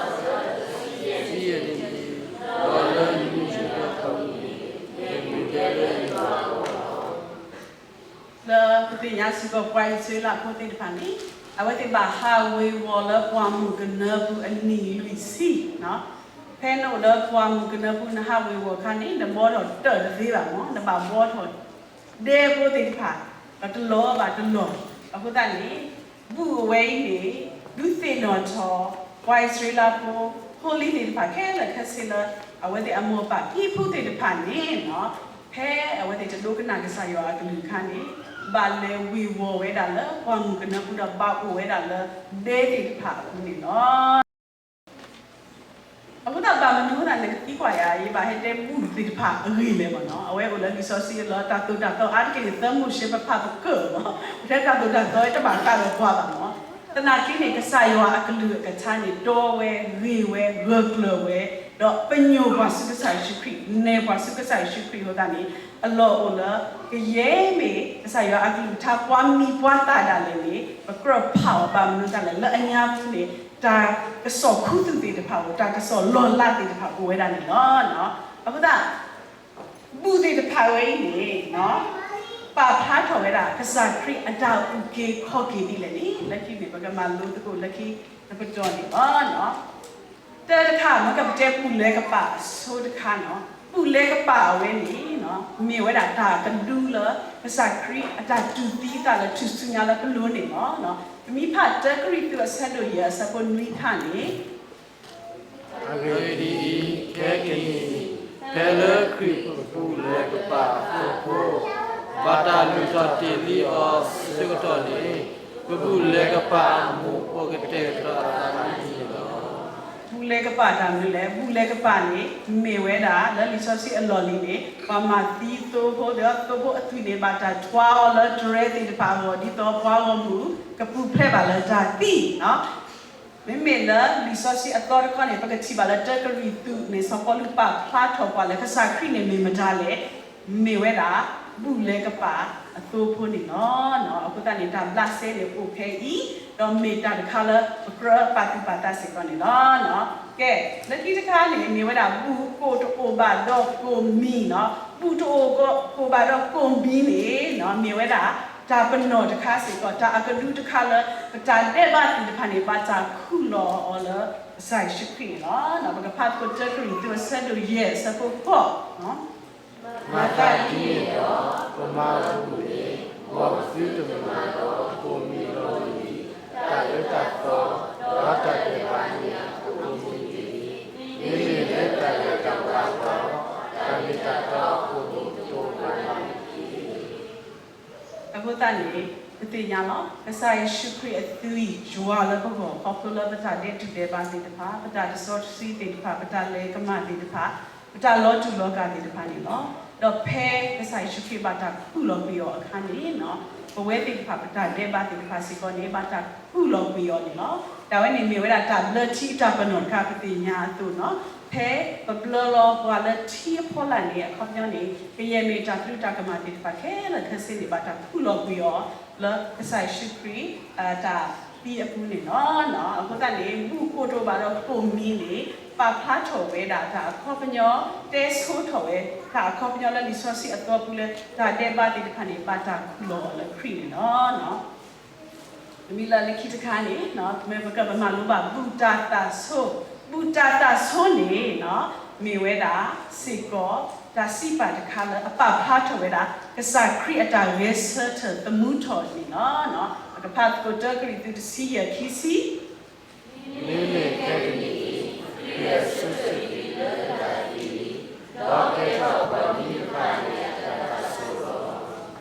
ယဲၢ်နံၣ်န့ၣ်, ဒီးလၢနွံနံၣ်လၢအပူၤန့ၣ်, ယမ့ၢ်ဒဲလၢယွၤအအိၣ်လီၤ. လၢပသ့ၣ်ညါစ့ၢ်ကီးပှၤအံၣ်စရ့လးဖိသ့ၣ်တဖၣ်န့ၣ်, အဝဲသ့ၣ်ဘၣ်ဟးဝ့ၤဝီၤလၢပှၢ်မုၢ်ကနၢပူၤအနံၣ်လွံၢ်ဆံ, ဖဲနအိၣ်လၢပှၢ်မုၢ်ကနၢပူၤနဟးဝ့ၤဝီၤအခါန့ၣ် နဘှီထီၣ်တၢၢ်တသ့ဘၣ်မး, နဘၣ်ဘှီထီၣ် ဒဲဖိသ့ၣ်တဖၣ် ဒီးတလီၢ်ဘၣ်တလီၢ်, အဃိသတးန့ၣ် ဘူၣ်အဝဲအံၤန့ၣ် ဒုးသ့ၣ်နီၣ်ထီၣ် ပှၤအံၣ်စရ့လးဖိ ဖိလံၤသ့ၣ်တဖၣ်ခဲလၢာ်ခဲဆ့လၢ အဝဲသ့ၣ်အမိၢ်ပၢ်ဖံဖုသ့ၣ်တဖၣ်န့ၣ်, ဖဲအဝဲသ့ၣ်တဒိကနၣ်ကစၢ်ယွၤအကလုၢ်အခါန့ၣ် ဘၣ်လဲၤဝ့ၤဝီၤဝဲဒၣ်လၢပှၢ်မုၢ်ကနၢပူၤဒီးဘၣ်အိၣ်ဝဲဒၣ်လၢ ဒဲသ့ၣ်တဖၣ်အပူၤန့ၣ်လီၤ. အဃိသတးဘၣ်မနုၤအဃိသတးနကသံကွၢ်ယၤ ယဘၣ်ဟဲတဲဘူၣ်သ့ၣ်တဖၣ်အဂ့ၢ်လဲၣ်မးနီၤ, အဝဲအိၣ်လၢလံာ်စီဆှံအလီၢ် တၢ်သိၣ်တၢ်သီအါတက့ၢ်န့ၣ် သၢမိၤၡ့ပဖးပကၢၢ်မး, ပတဲတၢ်သိၣ်တၢ်သီတဘၣ်ဃးဒီးပှၤဘၣ်မး, သနာ်က့န့ၣ် ကစၢ်ယွၤအကလုၢ်အကထါန့ၣ် တီဝဲ ဂ့ၤဝဲ ဂၢၢ်ကျၢၤဝဲ, ဒီးပညိၣ်ပှၤဆူကစၢ်ယ့ၣ်ၡူးခရံာ် နဲၣ်ပှၤဆူကစၢ်ယ့ၣ်ၡူးခရံာ်အဃိသတးန့ၣ် အလီၢ်အိၣ်လၢ ကယဲၢ်မ့ၢ်ကစၢ်ယွၤအကလုၢ်ကထါ ပှၤမံၤပှၤသၣ်ဒၣ်လဲာ်န့ၣ် ပကြၢးဖးအီၤဘၣ်မနုၤသတးလဲၣ် လၢအညါပူၤန့ၣ် တၢ်ကစီၣ်ခူသူၣ်သ့ၣ်တဖၣ်အိၣ် တၢ်ကစီၣ်လီၤလးသ့ၣ်တဖၣ်အိၣ်ဝဲဒၣ်န့ၣ်လီၤ. အဃိသတး ဘူၣ်သ့ၣ်တဖၣ်ဝဲအံၤန့ၣ် ပာ်ဖျါထီၣ်ဝဲဒၣ် ကစၢ်ခရံာ်အတၢ်အုၣ်က့ၤခီၣ်က့ၤဒ်လဲၣ်န့ၣ် လၢခံန့ၣ် ပကမၤလိသကိးလၢခံတပတီၢ်န့ၣ်လီၤ. တၢ်တခါ မ့ၢ်ကပတဲဘူၣ်လဲၤကပာ်အဆိတခါနီၤ, ဘူၣ်လဲၤကပာ်အဝဲန့ၣ် မ့ၢ်ဝဲဒၣ်တၢ်ကဒုလၢ ကစၢ်ခရံာ်အတၢ်တူၢ်သံသးလၢထူၣ်စုညါလၢပလိၤန့ၣ်လီၤ. ပမ့ၢ်ဖးတၢကရံၣ်သူးအဆၢဒိၣ်ယဲၢ်အဆၢဖိနွံခါန့ၣ် အဂ့ၢ်ဒ်အံၤ, ခဲကနံၣ်အံၤ, ဖဲလၢခရံာ်ပဘူၣ်လဲၤကပာ်အသိဖိ, ဘၣ်တၢ်လုၢ်ထီၣ်တ့ၢ်လံအီၤအဆၢကတီၢ်န့ၣ်, ပဘူၣ်လဲၤကပာ်အမူးအိၣ်ကတဲာ်ကတီၤအသးဒ်န့ၣ်လီၤ. ဘူၣ်လဲၤကပာ်တၢ်မနုၤလဲၣ်, ဘူၣ်လဲၤကပာ်န့ၣ် မ့ၢ်ဝဲဒၣ်လၢလံာ်စီဆှံအလီၢ်လံၤန့ၣ် ပှၤမၤသံသိဖိဒီး သိဖိအသွံၣ်န့ၣ် ဘၣ်တၢ်ထွါအီၤလၢတြဲၤသ့ၣ်တဖၣ်အဂီၢ် ဒ်သိးပှၤဂီၢ်မုၢ် ကပူၤဖျဲးဘၣ်လၢတၢ်သံနီၤ. မ့မ့ၢ်လၢလံာ်စီဆှံအသီတခီန့ၣ် ပကထံၣ်ဘၣ်လၢတၢကရံၣ်သူးန့ၣ် စီၤပီလူးပာ်ဖျါထီၣ်ပှၤလၢကစၢ်ခရံာ်န့ၣ်မ့ၢ်မတၤလဲၣ်, မ့ၢ်ဝဲဒၣ် ဘူၣ်လဲၤကပာ်အသိဖိန့ၣ်လီၤ. အဃိသတးန့ၣ် တၢ်ဘျးစဲန့ၣ်အိၣ်ဖဲအံၤ, ဒီးမ့ၢ်တၢ်တခါလၢပကြၢးပာ်သူၣ်ပာ်သးစ့ၢ်ကီးန့ၣ်လီၤ. ကဲ, လၢခံတခါန့ၣ် မ့ၢ်ဝဲဒၣ် ဘူၣ်ကိၢ်တအိၣ်ဘၣ်ဒီးကိၢ်မံနီၤ. ဘူၣ်တအိၣ်ကိၢ်ဘၣ်ဒီးကိၢ်မံန့ၣ် မ့ၢ်ဝဲဒၣ် တၢ်ပနီၣ်တခါစ့ၢ်ကီး တၢ်အကဒုတခါလၢ ပတၢ်ဒဲးဘးသ့ၣ်တဖၣ်န့ၣ် ဘၣ်တၢ်ခူၣ်လီၤအီၤလၢ ကစၢ်ယ့ၣ်ၡူးခရံာ်န့ၣ်လီၤ. ပကဖးသကိးတၢကရံၣ်သူးအဆၢဒိၣ်ယဲၢ်အဆၢဖိဃိး မၤသးဒ်န့ၣ်ဒီး ပမၤဘူၣ်န့ၣ် မ်ပသုတမၤဒီးကိၢ်မံလီၤလံၤ တၢ်အၢတၢ်သီ ဒီးတၢ်ဒဲးဘးန့ၣ်အကိၢ်မံတက့ၢ်. မ့မ့ၢ်လၢတၢ်လဲၤတၢ်ကပၤဒီး တၢ်မ့ၢ်တၢ်တီအကိၢ်မံတအိၣ်ဘၣ်လီၤတက့ၢ်. အဃိသတးန့ၣ် ပသ့ၣ်ညါလီၤ ကစၢ်ယ့ၣ်ၡူးခရံာ်အသွံၣ် ယွၤလၢပဂီၢ် ခီဖျိလၢပတၢ်ဒဲးတူၢ်ဒဲးဘးသ့ၣ်တဖၣ် ပတၢ်တစီတဆှံသ့ၣ်တဖၣ် ပတၢ်လဲၤကမၣ်သ့ၣ်တဖၣ် ပတၢ်လီၤတူာ်လီၤကာ်သ့ၣ်တဖၣ်န့ၣ်လီၤ. ဒီးဖဲကစၢ်ယ့ၣ်ၡူးခရံာ်ဘၣ်တၢ်ခူၣ်လီၤကွံာ်အီၤအခါန့ၣ် ပဝဲသ့ၣ်တဖၣ် ပတၢ်ဒဲးဘးသ့ၣ်တဖၣ်စ့ၢ်ကီးန့ၣ် ဘၣ်တၢ်ခူၣ်လီၤကွံာ်အီၤန့ၣ်လီၤ. တၢ်ဝဲန့ၣ်မ့ၢ်ဝဲဒၣ်တၢ်ဘျၢထံအတၢ်ပနီၣ်တခါ ပသ့ၣ်ညါအသိးနီၤ ဖဲပဘျၢလီၤပှၤလၢထံအဖီလာ်န့ၣ် အခီပညီန့ၣ် ကယဲၢ်မ့ၢ်တၢ်သရူးတၢ်ကမၣ်သ့ၣ်တဖၣ်ခဲလၢာ်ခဲဆ့န့ၣ် ဘၣ်တၢ်ခူၣ်လီၤကွံာ်အီၤ လၢကစၢ်ယ့ၣ်ၡူးခရံာ် တၢ်သံအပူၤန့ၣ်လီၤ. အဃိသတးန့ၣ် ဘူၣ်ကိၢ်တအိၣ်ဘၣ်ဒီးကိၢ်မံန့ၣ် ပာ်ဖျါထီၣ်ဝဲဒၣ်တၢ်အခီပညီ တဲဆိထီၣ်ဝဲ တၢ်အခီပညီလၢလံာ်စီဆှံအသီပူၤလၢ တၢ်ဒဲးဘးသ့ၣ်တဖၣ်န့ၣ် ဘၣ်တၢ်ခူၣ်လီၤအီၤလၢခရံာ်န့ၣ်လီၤ. မ့မ့ၢ်လၢလၢခံတခါန့ၣ် မ့ၢ်ပကပမၤလိဘၣ် ဘူၣ်တၢ်သၣ်ဆိ, ဘူၣ်တၢ်သၣ်ဆိန့ၣ် မ့ၢ်ဝဲဒၣ်စ့ၢ်ကီး တၢ်စံးပာ်တခါလၢအပာ်ဖျါထီၣ်ဝဲဒၣ် ကစၢ်ခရံာ်အတၢ်ဂဲၤဆၢထၢၣ်သမူထီၣ်န့ၣ်လီၤ. ပကဖးသကိးတၢကရံၣ်သူးတဆံယဲၢ်ခံဆံ မ့မ့ၢ်ခဲကနံၣ်အံၤ ခရံာ်အစုစ့ၢ်ကီးလၢတၢ်သံလံ, ဒီးကဲထီၣ်ပှၤမံတဖၣ်န့ၣ်အတၢ်သၣ်ဆိလီၤ.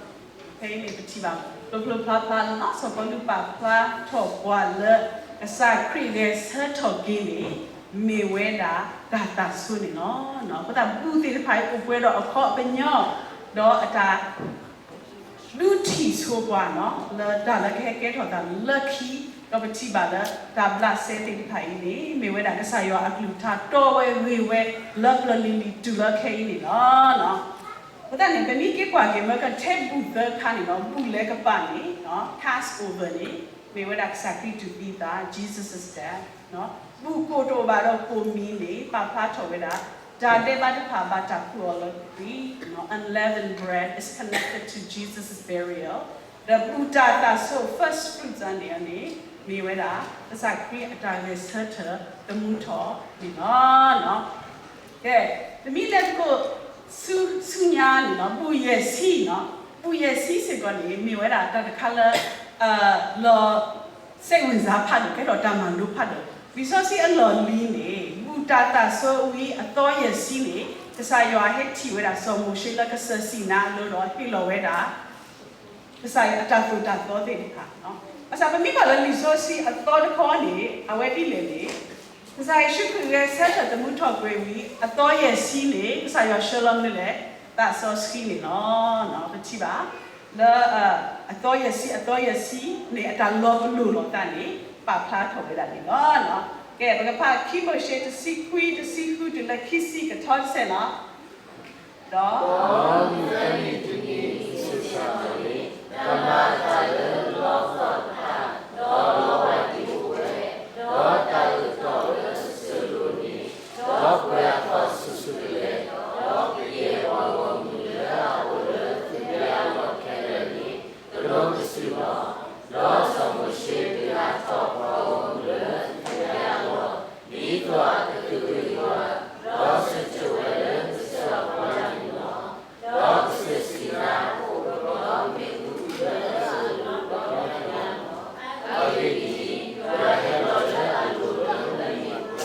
ဖဲအံၤန့ၣ်ပထံၣ်ဘၣ် ဖျိဖျိဖျါဖျါလၢ စီၤပီလူးပာ်ဖျါထီၣ်ပှၤလၢ ကစၢ်ခရံာ်ဂဲၤဆၢထၢၣ်က့ၤန့ၣ် မ့ၢ်ဝဲဒၣ်တၢ်သၣ်ဆိန့ၣ်လီၤ. အဃိသတး ဘူၣ်သ့ၣ်တဖၣ်အံၤအိၣ်ပှဲၤဒီးအခီပညီ ဒီးအတၢ် ဒုးထံၣ်ဆိပှၤနီၤ လၢတၢ်လၢကဟဲကဲထီၣ်သးလၢခံ, ဒီးပထံၣ်ဘၣ်လၢတၢ်ဘျးစဲသ့ၣ်တဖၣ်အံၤန့ၣ် မ့ၢ်ဝဲဒၣ်ကစၢ်ယွၤအကလုၢ်ကထါတီဝဲဂ့ၤဝဲလၢပျၢၤလံၤလံၤတုၤလၢခဲအံၤန့ၣ်လီၤ. အဃိသတးန့ၣ် ပမ့ၢ်က့ၤကွၢ်က့ၤ မၢကထဲဘူၣ်သၢခါန့ၣ်လီၤ. ဘူၣ်လၢကပၤန့ၣ် Passover န့ၣ် မ့ၢ်ဝဲဒၣ်ကစၢ်ခရံာ်တူၢ်သံသး Jesus' death ဘူၣ်ကိၣ်တအိၣ်ဘၣ်ဒီးကိၣ်မံၤန့ၣ် ပာ်ဖျါထီၣ်ဝဲဒၣ် တၢ်ဒဲးဘးတဖၣ်ဘၣ်တၢ်ဖုအီၤလၢခရံာ်, unleavened bread is connected to Jesus' burial, ဒီးဘူၣ်တၢ်သၣ်ဆိ first fruits န့ၣ်န့ၣ် မ့ၢ်ဝဲဒၣ် ကစၢ်ခရံာ်အတၢ်ဂဲၤဆၢထၢၣ်သမူထီၣ်န့ၣ်လီၤ. ကဲ, ပမ့ၢ်လဲၤသကိး ဆူ ဆူညါန့ၣ်လီၤ. ဘူၣ်ယဲၢ်ဆံနီၤ, ဘူၣ်ယဲၢ်ဆံစ့ၢ်ကီးန့ၣ် မ့ၢ်ဝဲဒၣ်တၢ်တခါလၢ လီၤ စိတ်ဝင်စား ဖးဒိၣ် ကဲထီၣ်တၢ်မၤလိဖးဒိၣ်. လံာ်စီဆှံအလီၢ်လံၤန့ၣ် ဘူၣ်တၢ်သၣ်ဆိဝံၤအသီယဲၢ်ဆံန့ၣ် ကစၢ်ယွၤဟဲထံၣ်ဝဲဒၣ်စီၤမိၤၡ့လၢကစၢၢ်စံၤနါအလိၤဒီးဟ့ၣ်လီၤဝဲဒၣ် ကစၢ်ယွၤအတၢ်သိၣ်တၢ်သီသ့ၣ်တဖၣ်. ဘၣ်ဆၣ်ပမ့ၢ်ကွၢ်လၢလံာ်စီဆှံအသီတခီန့ၣ် အဝဲဒ်လဲၣ်န့ၣ် ကစၢ်ယ့ၣ်ၡူးခရံာ်ဂဲၤဆၢထၢၣ်သမူထီၣ်ကွံာ်ဝံၤ အသီယဲၢ်ဆံန့ၣ် ကစၢ်ယွၤဆှၢလီၤမနုၤလဲၣ်, သးစီဆှံန့ၣ်လီၤ. ပထံၣ်ဘၣ် လၢ အသီယဲၢ်ဆံ အသီယဲၢ်ဆံန့ၣ် အတၢ်လီၤပလိာ်လိာ်သးန့ၣ် ပာ်ဖျါထီၣ်ဝဲဒၣ်န့ၣ်လီၤ. ကဲ ပကဖးခံမိၤၡ့တဆံခွံ တဆံဃုတုၤလၢခံဆံကထီတစဲးလီၤ. ဒီး ဒီးမုၢ်တနံၤတနံၤ တၢ်မၤအသးလၢ လီသီၣ်တဖၣ်, ဒီးလီဝဲဒံအိၣ်ဝဲ, ဒီးတၢ်အၢၣ်တီၢ်လၢကစၢၢ်လိၤန့ၣ်, ဒီးပှဲၤအသီၣ်စုာ်စုာ်ကလဲာ်, ဒီးကယဲၢ်ပှၤဂီၢ်မုၢ်လၢအအိၣ်လၢသုးကျဲအလီၢ်ခဲလၢာ်န့ၣ် ကဒိကစုာ်လီၤ. ဒီးစီၤမိၤၡ့ဒုးဟးထီၣ်ပှၤဂီၢ်မုၢ်လၢသုးကျဲအလီၢ်, ဒ်သိးအကသုးက့ၤပှၤ, ဒီးစၢၤဝဲလၢကစၢၢ်အပူၤန့ၣ်လီၤ. ဒီးကစၢၢ်စံၤနါအိၣ်ဒီးမ့ၣ်အူလၢအလိၤဒီး အဂ့ၢ်ဒ်အံၤ, ယွၤဟဲလီၤလၢအလိၤလၢမ့ၣ်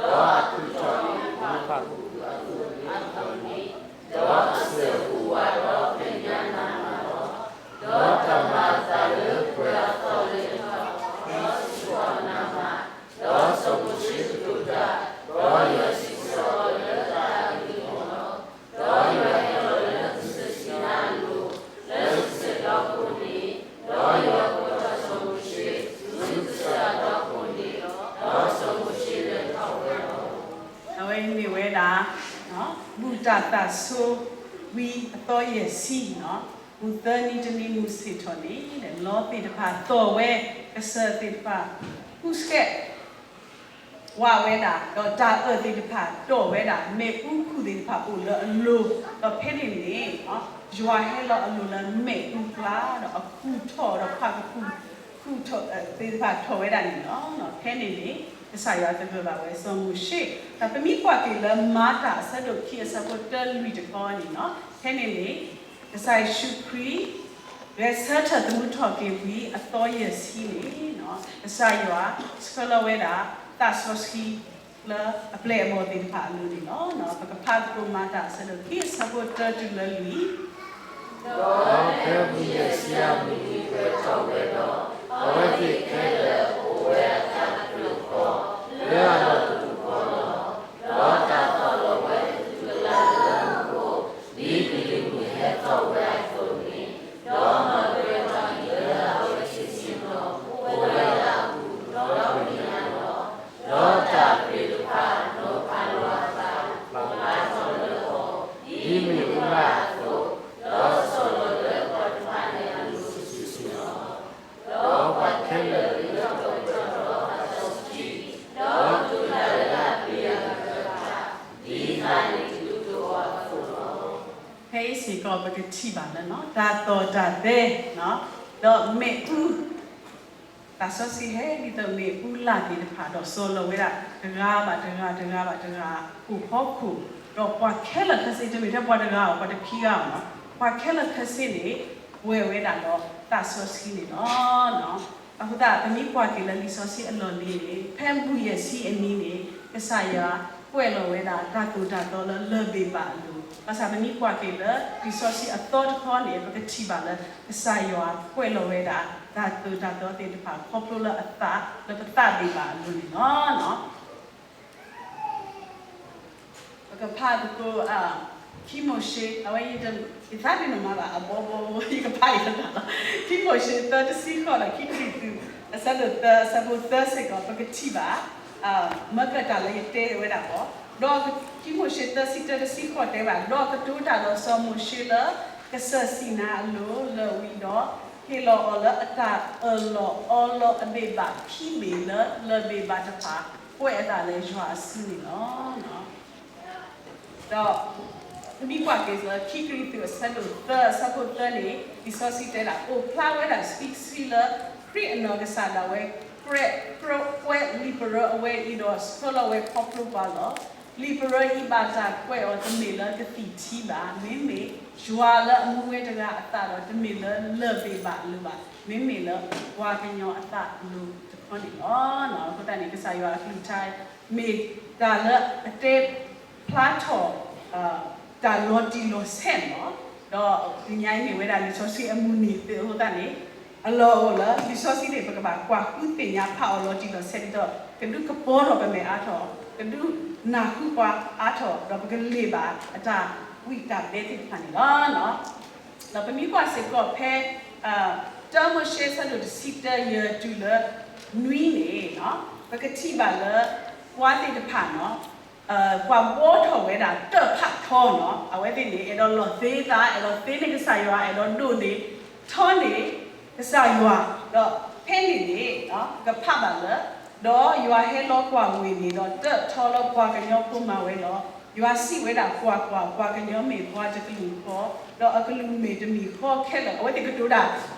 အူအကျါ, ဒီးအခုၣ်ထီၣ်န့ၣ် ဒီးကစၢၢ်ဟူးဝးဒီးဖဲညါနးမးလီၤ. ဒီးတၢ်မၤအသးလၢပှဲၤအသီၣ်လဲၤထီၣ်, ဒီးစူၢ်ထီၣ်နးမး, ဒီးစီၤမိၤၡ့ကတိၤတၢ်, ဒီးယွၤစံးဆၢအီၤလၢတၢ်အဂ့ၢ်န့ၣ်လီၤ. ဒီးယွၤဟဲလီၤလၢကစၢၢ်စံၤနါအလိၤ, လၢကစၢၢ်ဒီခိၣ်န့ၣ်, ဒီးယွၤကိးထီၣ်စီၤမိၤၡ့ဆူကစၢၢ်အဒီခိၣ်န့ၣ်, ဒီးစီၤမိၤၡ့လဲၤထီၣ်ဝဲလီၤ. အဝဲအံၤမ့ၢ်ဝဲဒၣ် ဘူၣ်တၢ်သၣ်ဆိဝံၤအသီယဲၢ်ဆံနီၤ, မုၢ်သၢနံၤတနံၤမုၢ်ဆ့ၣ်ထီၣ်န့ၣ် လီသ့ၣ်တဖၣ်သီၣ်ဝဲ, ကစၢၢ်သ့ၣ်တဖၣ် ကူစဲး ဝးဝဲဒၣ်, ဒီးတၢ်အၢၣ်သ့ၣ်တဖၣ်တီၢ်ဝဲဒၣ်, မ့ၣ်အူခူၣ်သ့ၣ်တဖၣ်အိၣ်လၢအလိၤ, ဒီးဖဲန့ၣ်န့ၣ် ယွၤဟဲလီၤအလိၤလၢမ့ၣ်အူကျါ, ဒီးအခူၣ်ထီၣ်ဒီးခွါကခူၣ် ခူၣ်ထီၣ်သ့ၣ်တဖၣ်ထီၣ်ဝဲဒၣ်န့ၣ်လီၤ. ဖဲန့ၣ်န့ၣ် ကစၢ်ယွၤသဂၢၢ်ဘၣ်ဝဲစီၤမိၤၡ့, ဒီးပမ့ၢ်ကွၢ်က့ၤလၢမၤတၢ်အဆၢဒိၣ်ခံအဆၢဖိတၢလွံၢ်တခီန့ၣ်နီၤ, ဖဲန့ၣ်န့ၣ် ကစၢ်ယ့ၣ်ၡူးခရံာ် ဂဲၤဆၢထၢၣ်သမူထီၣ်က့ၤဝံၤအသီယဲၢ်ဆံန့ၣ်, ကစၢ်ယွၤဆှၢလီၤဝဲဒၣ် သးစီဆှံလၢအပျဲၢ်အဘီၣ်သ့ၣ်တဖၣ်အလိၤန့ၣ်လီၤ. ပကဖးသကိးမၤတၢ်အဆၢဒိၣ်ခံအဆၢဖိတၢတုၤလၢလွံၢ် ဒီးဖဲမုၢ်ယဲၢ်ဆံအမုၢ်နံၤပှဲၤထီၣ်ဝဲဒီး, အဝဲသ့ၣ်ခဲလၢာ်အိၣ်ဝဲအသးတဖျၢၣ်ဃီ, လၢအလီၢ်တပူၤဃီလီၤ. ဒီးတၢ်သီၣ်လီၤဝဲကသူကလးလၢမူခိၣ်, ဒ်ကလံၤမုၢ်ဟဲသီၣ်ဝဲအသိးန့ၣ်, ဒီးမၤပှဲၤပှၤလၢအဝဲဆံးဆံးနီၤ အိၣ်ဝဲလၢအပူၤဒီတနံၤညါလီၤ. ဒီးတၢ်အပျ့ၤတဖၣ်နီၤဖးလီၤအသး, ပာ်ထီၣ်လၢအီၤ, ဒ်မ့ၣ်အူလၢ်အသိး, ဒီးဆီၣ်လီၤလၢပှၤတဖၣ်န့ၣ်အလိၤစုာ်စုာ်လီၤ. ဒီးပှၤခဲလၢာ်ဂဲၤထီၣ်ကဒီးသးစီဆှံ, ဒီးတူၢ်တၢ်လၢအပျ့ၤအဂၤတဖၣ်, ဒ်သးန့ၣ်တူၢ်တအိၣ်အသိးလီၤ. ဖဲအံၤစ့ၢ်ကီးပကထံၣ်ဘၣ်လၢ တၢ်သီၣ်တၢ်သဲ, ဒီးမ့ၣ်အူ သးစီဆှံဟဲဒ်သိးမ့ၣ်အူလၢ်သ့ၣ်တဖၣ် ဒီးဆီၣ်လီၤဝဲဒၣ် တဂၤဘၣ်တဂၤ တဂၤဘၣ်တဂၤ အိၣ်ဖီခိၣ်, ဒီးပှၤခဲလၢာ်ခဲဆ့ တမ့ၢ်ထဲပှၤတဂၤဧိၤ ပှၤတခံဂၤဧိၤနီၤ, ပှၤခဲလၢာ်ခဲဆ့န့ၣ် ပှဲၤဝဲဒၣ်ဒီးသးစီဆှံန့ၣ်လီၤ. အဃိသတး ပမ့ၢ်ကွၢ်က့ၤလၢလံာ်စီဆှံအလီၢ်လံၤန့ၣ် ဖဲဘူၣ်ယဲၢ်ဆံအနံၤန့ၣ် ကစၢ်ယွၤကွဲးလီၤဝဲဒၣ်တၢ်သိၣ်တၢ်သီလၢလၢၢ်ဘ့ၣ်ဘၣ်အလိၤ, ဘၣ်ဆၣ်ပမ့ၢ်ကွၢ်က့ၤလၢလံာ်စီဆှံအသီတခီန့ၣ် ပကထံၣ်ဘၣ်လၢ ကစၢ်ယွၤကွဲးလီၤဝဲဒၣ် တၢ်သိၣ်တၢ်သီသ့ၣ်တဖၣ် ခီဖျိလၢအသးလၢပသးဘ့ၣ်ဘၣ်အလိၤန့ၣ်လီၤ. ပကဖးသကိး ခံမိၤၡ့ အဝဲ ယသးဒ်န့ၣ်မးဘၣ် အဘီဘီ ယကဖးအံၤလၢတၢ်လီၤ. ခံမိၤၡ့ သၢ တဆံဃိး ဒီး ခံကရံၣ်သူး အဆၢဒိၣ်သၢ အဆၢဖိသၢစ့ၢ်ကီး ပကထံၣ်ဘၣ် မၢကၢၢ်တၢ်လၢယတဲဝဲဒၣ်အီၤ, ဒီး ခံမိၤၡ့ သၢ တဆံတၢ တဆံဃိး တဲဝဲဒၣ်, ဒီးကတိၤတၢ်ဒီးစီၤမိၤၡ့လၢ ကစၢၢ်စံၣ်နါအလိၤ လၢာ်ဝံၤဒီး ဟ့ၣ်လီၤအီၤလၢအတၢ်အၢၣ်လီၤအီလီၤအဘ့ၣ်ဘၣ်ခံဘ့ၣ်လၢ လၢၢ်ဘ့ၣ်ဘၣ်တဖၣ် ကွဲးအသးလၢယွၤအစုန့ၣ်လီၤ. ဒီး မ့ၢ်ကွၢ်က့ၤလၢ ခံကရံၣ်သူး အဆၢဒိၣ်သၢ အဆၢဖိသၢန့ၣ် လံာ်စီဆှံတဲဒၣ် အိၣ်ဖျါဝဲဒၣ်ဆှံဆှံလၢ ခရံာ်အနီၢ်ကစၢ်ဒၣ်ဝဲ ကြၢးကြၢးကွဲးလံာ်ပရၢအဝဲအံၤဒီး ဆှၢလီၤဝဲခီဖျိပှၤလီၤ. လံာ်ပရၢအံၤဘၣ်တၢ်ကွဲးအီၤတမ့ၢ်လၢကသံၣ်ထံဘၣ်, မ့မ့ၢ်ယွၤလၢအမူဝဲတဂၤအသးဒီး တမ့ၢ်လၢလၢၢ်ဘ့ၣ်ဘၣ်အလိၤဘၣ်, မ့မ့ၢ်လၢပှၤကညီအသးအလိၤတခီန့ၣ်လီၤ. အဃိသတးန့ၣ် ကစၢ်ယွၤအကလုၢ်ကထါ မ့ၢ်တၢ်လၢအတဲဖျါထီၣ် တၢ်လီၤတံၢ်လီၤဆဲးန့ၣ်လီၤ. ဒီးတနံၤအံၤမ့ၢ်ဝဲဒၣ်လံာ်စီဆှံအမုၢ်နံၤသ့အဃိသတးန့ၣ် အလီၢ်အိၣ်လၢ လံာ်စီဆှံန့ၣ် ပကဘၣ်ကွၢ်ဃုသ့ၣ်ညါဖးအီၤလီၤတံၢ်လီၤဆဲးဒ်သိး ကဒုးကပီၤထီၣ်ပမဲာ်အါထီၣ်, ကဒုးနၢ်ဟူပှၤအါထီၣ်, ဒီးပကလ့ၢ်ဘၣ်အတၢ်ဝံတၢ်ဘဲသ့ၣ်တဖၣ်န့ၣ်လီၤ. ဒီးပမ့ၢ်ကွၢ်စ့ၢ်ကီးဖဲ တၢမိၤၡ့ ဆၢဒိၣ်တဆံတၢ ယဲၢ်တုၤလၢနွံန့ၣ် ပကထံၣ်ဘၣ်လၢ ပှၤသ့ၣ်တဖၣ်န့ၣ် ပှၤဘှီထီၣ်ဝဲဒၣ်တၢၣ်ဖးထီန့ၣ်, အဝဲသ့ၣ်န့ၣ် အဲၣ်ဒိးလီၤသ့သး, အဲၣ်ဒိးသ့န့ၢ်ကစၢ်ယွၤ, အဲၣ်ဒိးဒိးန့ၢ်ထီန့ၢ်ကစၢ်ယွၤ, ဒီးဖဲန့ၣ်န့ၣ် ပကဖးဘၣ်လၢ ဒီးယွၤဟဲလီၤကွၢ်ဝ့ၢ်န့ၣ်ဒီး တၢၣ်ထီလၢပှၤကညီဖိမၤဝဲလီၤ. ယွၤစံးဝဲဒၣ်, ကွၢ်ကွၢ်, ပှၤကညီမ့ၢ်ပှၤတကလုာ်ဃီ, ဒီးအကလုၢ်မ့ၢ်တမံၤဃီခဲလၢာ်, အဝဲသ့ၣ်ကတိၤတၢ်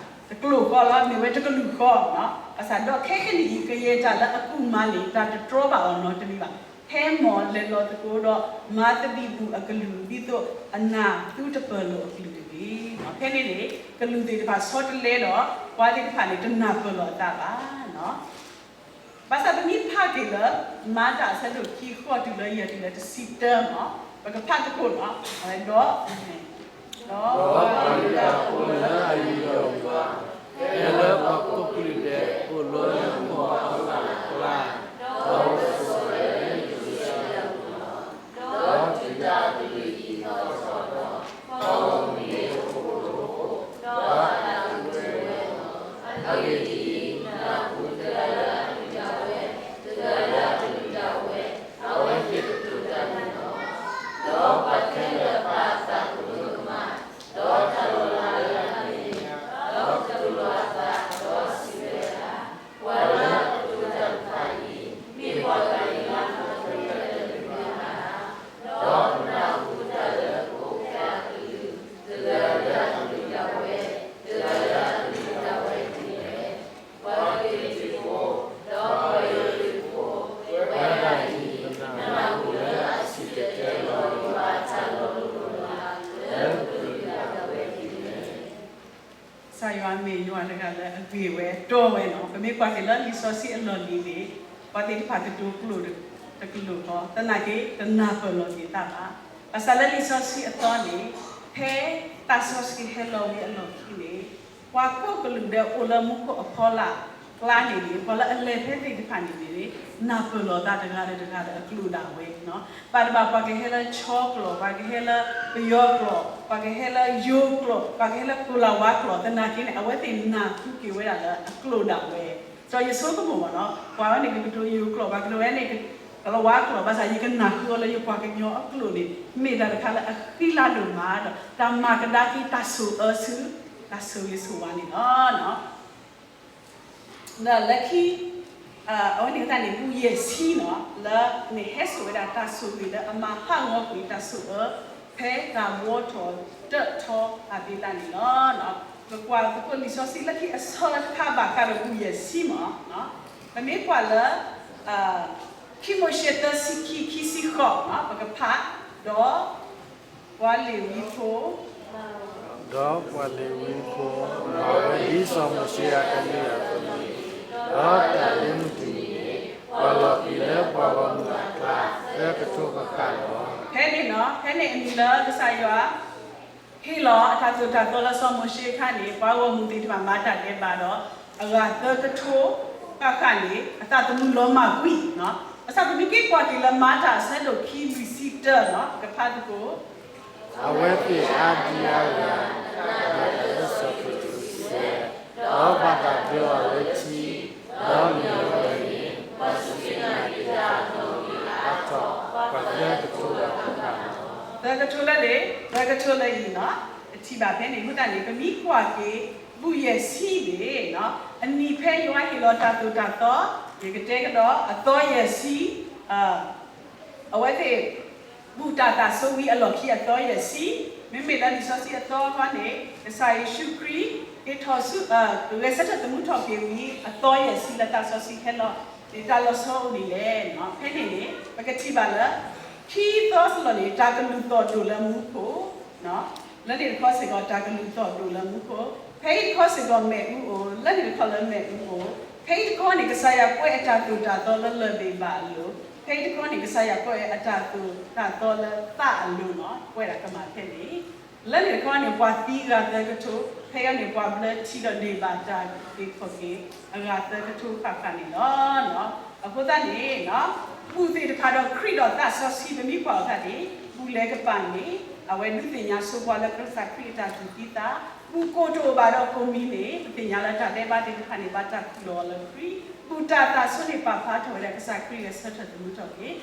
တကျိာ်ဃီလီၤ, မ့ၢ်ဝဲတကလုာ်ဃီ, ဘၣ်ဆၣ်ဒီးခဲကနံၣ်အံၤ ကယဲၢ်တၢ်လၢအကူၣ်မၤန့ၣ် တၢ်တတြီဘၣ်အီၤနီတမံၤဘၣ်. ဟဲမ်လဲၤလီၤသကိးဒီး မၤသဘံၣ်ဘုၣ်အကလုၢ် ဒ်သိးအနၢ်သုတပၢၢ်လိာ်အကလုၢ်တဂ့ၤ. ဖဲန့ၣ်န့ၣ် ကလုာ်သ့ၣ်တဖၣ်ဆီတလဲဒီး ပှၤသ့ၣ်တဖၣ်န့ၣ် တနၢ်ပၢၢ်လိာ်အသးဘၣ်. ဘၣ်ဆၣ်ပမ့ၢ်ဖးက့ၤလၢ မၤတၢ်အဆၢဒိၣ်ခံ ဃိးတုၤလၢယဲၢ်တုၤလၢတဆံတၢမ့ၢ် ပကဖးသကိးလီၤ. ဒီး ဒီးပှၤယူဒၤဖိလၢအယံၤဒီးယွၤ, ဖဲလၢပှၤကိးကလုာ်ဒဲး အိၣ်လၢမူခိၣ်အဖီလာ်အကျါ, ဒီးအိၣ်ဆိးဝဲလၢယရူၤၡလ့ၣ်အပူၤလီၤ. ဒီးတုၤတၢ်အကလုၢ်အံၤသီၣ်ထီၣ်ဒီး, ပှၤဂီၢ်မုၢ်န့ၣ်အိၣ်ဖှိၣ်ရိဖှိၣ်, ဒီးအနၢ်ဟူတ့ၢ်ဝဲလီၤ. အဂ့ၢ်ဒ်အံၤ, နၢ်ဟူတဂၤလၢအကလုၢ်ဒၣ်ဝဲ, တဂၤလၢအကလုၢ်ဒၣ်ဝဲ, အဝဲသ့ၣ်ကတိၤတၢ်န့ၣ်လီၤ. ဒီးပှၤခဲလၢာ်ပာ်အသးကဒိကမၣ်, ဒီးတၢ်လီၤလးလၢအမ့ၢ်, ဒီးကတိၤလီၤအသး, ဒီးစံးဝဲဒၣ်, ပှၤလၢအကတိၤတၢ်တဖၣ်အံၤ မ့ၢ်ပှၤဂၤလၢအမၤတၢ်လၢတၢ်တမံၤမးဧါ. ဒီးပနၢ်ဟူတၢ်လၢပအိၣ်ဖျဲၣ်အကလုၢ်, တဂၤလၢအကလုၢ်ဒၣ်ဝဲ, တဂၤလၢအကလုၢ်ဒၣ်ဝဲဒ်လဲၣ်. ပှၤဂ့ၤတံၤဖိ, ဒီးပှၤယိၤတံၤဖိ, ဝဲဒၣ်အံၤ ပနၢ်ဟူလၢအစံၣ်တဲၤတဲလီၤယွၤအတၢ်လီၤလိၢ်လီၤလးလၢပကလုၢ်ဒၣ်ဝဲဒ်လဲၣ်. ကစၢ်ယွၤမ့ၢ်ယွၤတဂၤလၢအဂ့ၤဝဲတီဝဲလီၤ. ပမ့ၢ်ကွၢ်က့ၤလၢလံာ်စီဆှံအလီၢ်လံၤန့ၣ် ပှၤသ့ၣ်တဖၣ်ကတိၤကျိာ်တကလုာ်ဃီ, သနာ်က့ တနၢ်ပၢၢ်လီၤက့ၤသးဘၣ်. ဘၣ်ဆၣ်လၢလံာ်စီဆှံအသီန့ၣ် ဖဲတၢ်စီဆှံဟဲလီၤဝံၤအလီၢ်ခံန့ၣ် ပှၤကိးကလုာ်ဒဲးအိၣ်လၢမူခိၣ်အဖီလာ်ကျါန့ၣ်န့ၣ် ပှၤလၢအလဲၤဖဲသ့ၣ်တဖၣ်န့ၣ်န့ၣ် နၢ်ပၢၢ်လီၤသးတဂၤဒီးတဂၤဒီးအကျိာ်ဒၣ်ဝဲ ဘၣ်တဘၣ် ပှၤကဟဲလၢခၠီကျိာ်, ပှၤကဟဲလၢပယီၤကျိာ်, ပှၤကဟဲလၢယိၤကျိာ်, ပှၤကဟဲလၢကိၤလၤဝါကျိာ်, သနာ်က့န့ၣ် အဝဲသ့ၣ်နၢ်ဟူက့ၤဝဲဒၣ်လၢအကျိာ်ဒၣ်ဝဲ. ဒီးယဆိကမိၣ်မ့ၢ်နီၤ ပှၤဝဲန့ၣ်ကကတိၤယိၤကျိာ်, ပှၤကတိၤဝဲန့ၣ် ကိၤလၤဝါကျိာ်, ဘၣ်ဆၣ်ယကနၢ်ဟူအီၤလၢယပှၤကညီအကျိာ်န့ၣ် မ့ၢ်တၢ်တခါလၢအဃံလၤဒိၣ်မးဒီး တၢ်မၤကဒါက့ၤတၢ်ဆိၣ်အၢဆူ တၢ်ဆိၣ်ဂ့ၤဆိၣ်ဝါန့ၣ်လီၤ. ဒီးလၢခံ အဝဲန့ၣ်အသးန့ၣ် ဘူၣ်ယဲၢ်ဆံနီၤ လၢန့ၣ်ဟဲစိာ်ဝဲဒၣ်တၢ်ဆိၣ်ဂ့ၤလၢအမၤဟးဂီၤကွံာ်တၢ်ဆိၣ်အၢ ဖဲတၢ်ဘှီထီၣ်တၢၣ်ထီအဘ့ၣ်လၢ်န့ၣ်လီၤ. ပကွၢ်သကိးလံာ်စီဆှံလၢခံအဆၢတခါဘၣ်ဃးဒီးဘူၣ်ယဲၢ်ဆံမ့ၢ် ပမ့ၢ်ကွၢ်လၢ ခံမိၤၡ့ သၢဆံခံ ခံဆံဃိး ပကဖး, ဒီး ပှၤလ့ၤဝံဖိ ဒီးပှၤလ့ၤဝံဖိ မၤဝဲဒ်စီၤမိၤၡ့အကလုၢ်အသိးန့ၣ်, ဒီးတၢ်လ့ၤမုၢ်တနံၤန့ၣ် ပှၤလီၤကွံာ်လၢပှၤဂီၢ်မုၢ်အကျါ သၢကထိဃၣ်ဃၣ်လီၤ. ဖဲန့ၣ်နီၤ ဖဲန့ၣ်အမံၤလၢကစၢ်ယွၤ ဟ့ၣ်လီၤအတၢ်သိၣ်တၢ်သီလၢစီၤမိၤၡ့အခါန့ၣ် ပှၤဂီၢ်မုၢ်သ့ၣ်တဖၣ်မၤတၢ်ဒဲးဘးဒီး အဂၤသၢကထိဃၣ်ဃၣ်န့ၣ် အသးသမူလီၤမၢ်ကွံာ်နီၤ ဘၣ်ဆၣ်ပမ့ၢ်က့ၤကွၢ်က့ၤလၢမၤတၢ်အဆၢဒိၣ်ခံလွံၢ်ဆံတၢလီၤ ပကဖးသကိး, အဝဲသ့ၣ်အါဒံအါဂၤ တၢ်လၢစီၤပ့းတရူးစံးဝဲ, ဒီးဘၣ်တၢ်ဒၢအီၤလၢထံ, ဒီးမ့ၢ်ဝဲန့ၣ် ပှၤစူၢ်က့ၤနာ်က့ၤတၢ်အလီၢ်အံၤအါထီၣ် ပှၤသၢကထိလၢၤဘၣ်လီၤ. သၢကထိလၢန့ၣ် သၢကထိလၢအံၤလီၤ. ပထံၣ်ဘၣ်ဖဲန့ၣ် အဃိသတးန့ၣ် ပမ့ၢ်ကွၢ်က့ၤ ဘူၣ်ယဲၢ်ဆံန့ၣ် အနံၣ်ဖဲယွၤဟ့ၣ်လီၤတၢ်သိၣ်တၢ်သီ, ယကတဲကဒီးအသီယဲၢ်ဆံ, အဝဲသ့ၣ် ဘူၣ်တၢ်သးစီဆှံဝံၤအလီၢ်ခံအသီယဲၢ်ဆံ, မ့မ့ၢ်လၢလံာ်စီဆှံအသီအဂီၢ်န့ၣ် ကစၢ်ယ့ၣ်ၡူးခရံာ် က့ၤထီၣ်ဆူ ဂဲၤဆၢထၢၣ်သမူထီၣ်က့ၤဝံၤ အသီယဲၢ်ဆံလၢသးစီဆှံဟဲလီၤန့ၣ် တၢ်လီၤဆီအိၣ်ဒ်လဲၣ်. ဖဲန့ၣ်န့ၣ် ပကထံၣ်ဘၣ်လၢ ခံသီစလီၢ်န့ၣ် တၢ်ကလုၢ်သီၣ်ဒိၣ်လၢမူခိၣ် လၢန့ၣ်တခီစ့ၢ်ကီး တၢ်ကလုၢ်သီၣ်ဒိၣ်လၢမူခိၣ်, ဖဲအံၤတခီစ့ၢ်ကီးမ့ၣ်အူအိၣ်, လၢန့ၣ်တခီလၢမ့ၣ်အူအိၣ်, ဖဲအံၤတခီန့ၣ် ကစၢ်ယွၤကွဲးအတၢ်သိၣ်တၢ်သီလၢလၢၢ်ဘ့ၣ်ဘၣ်အလိၤ, ဖဲအံၤတခီန့ၣ် ကစၢ်ယွၤကွဲးအတၢ်သိၣ်တၢ်သီလၢသးအလိၤလီၤ. ကွဲးဒၣ်ကမၣ်ဖဲန့ၣ် လၢန့ၣ်တခီန့ၣ် ပှၤသံဂၤသၢကထိ, ဖဲအံၤန့ၣ် ပှၤဘျၢထံဒီးန့ၢ်ဘၣ်တၢ်အုၣ်က့ၤခီၣ်က့ၤ အဂၤသၢကထိဃၣ်ဃၣ်န့ၣ်လီၤ. အဃိသတးန့ၣ် ဘူၣ်သ့ၣ်တဖၣ်ဒီးခရံာ်ဒီးသးစီဆှံ ပမ့ၢ်ကွၢ်အသးန့ၣ် ဘူၣ်လဲၤကပၤန့ၣ် အဝဲဒုးသ့ၣ်ညါဆိပှၤလၢကစၢ်ခရံာ်အတၢ်တူၢ်သံသး, ဘူၣ်ကိၣ်တအိၣ်ဘၣ်ဒီးကိၣ်မံၤန့ၣ် ပသ့ၣ်ညါလၢတၢ်ဒဲးဘးသ့ၣ်တဖၣ်န့ၣ် ဘၣ်တၢ်ခူၣ်လီၤအီၤလၢခရံာ်, ဘူၣ်တၢ်သးစီဆှံန့ၣ် ပာ်ဖျါထီၣ်ဝဲဒၣ်ကစၢ်ခရံာ်ဂဲၤဆၢထၢၣ်သမူထီၣ်က့ၤ, ဒီး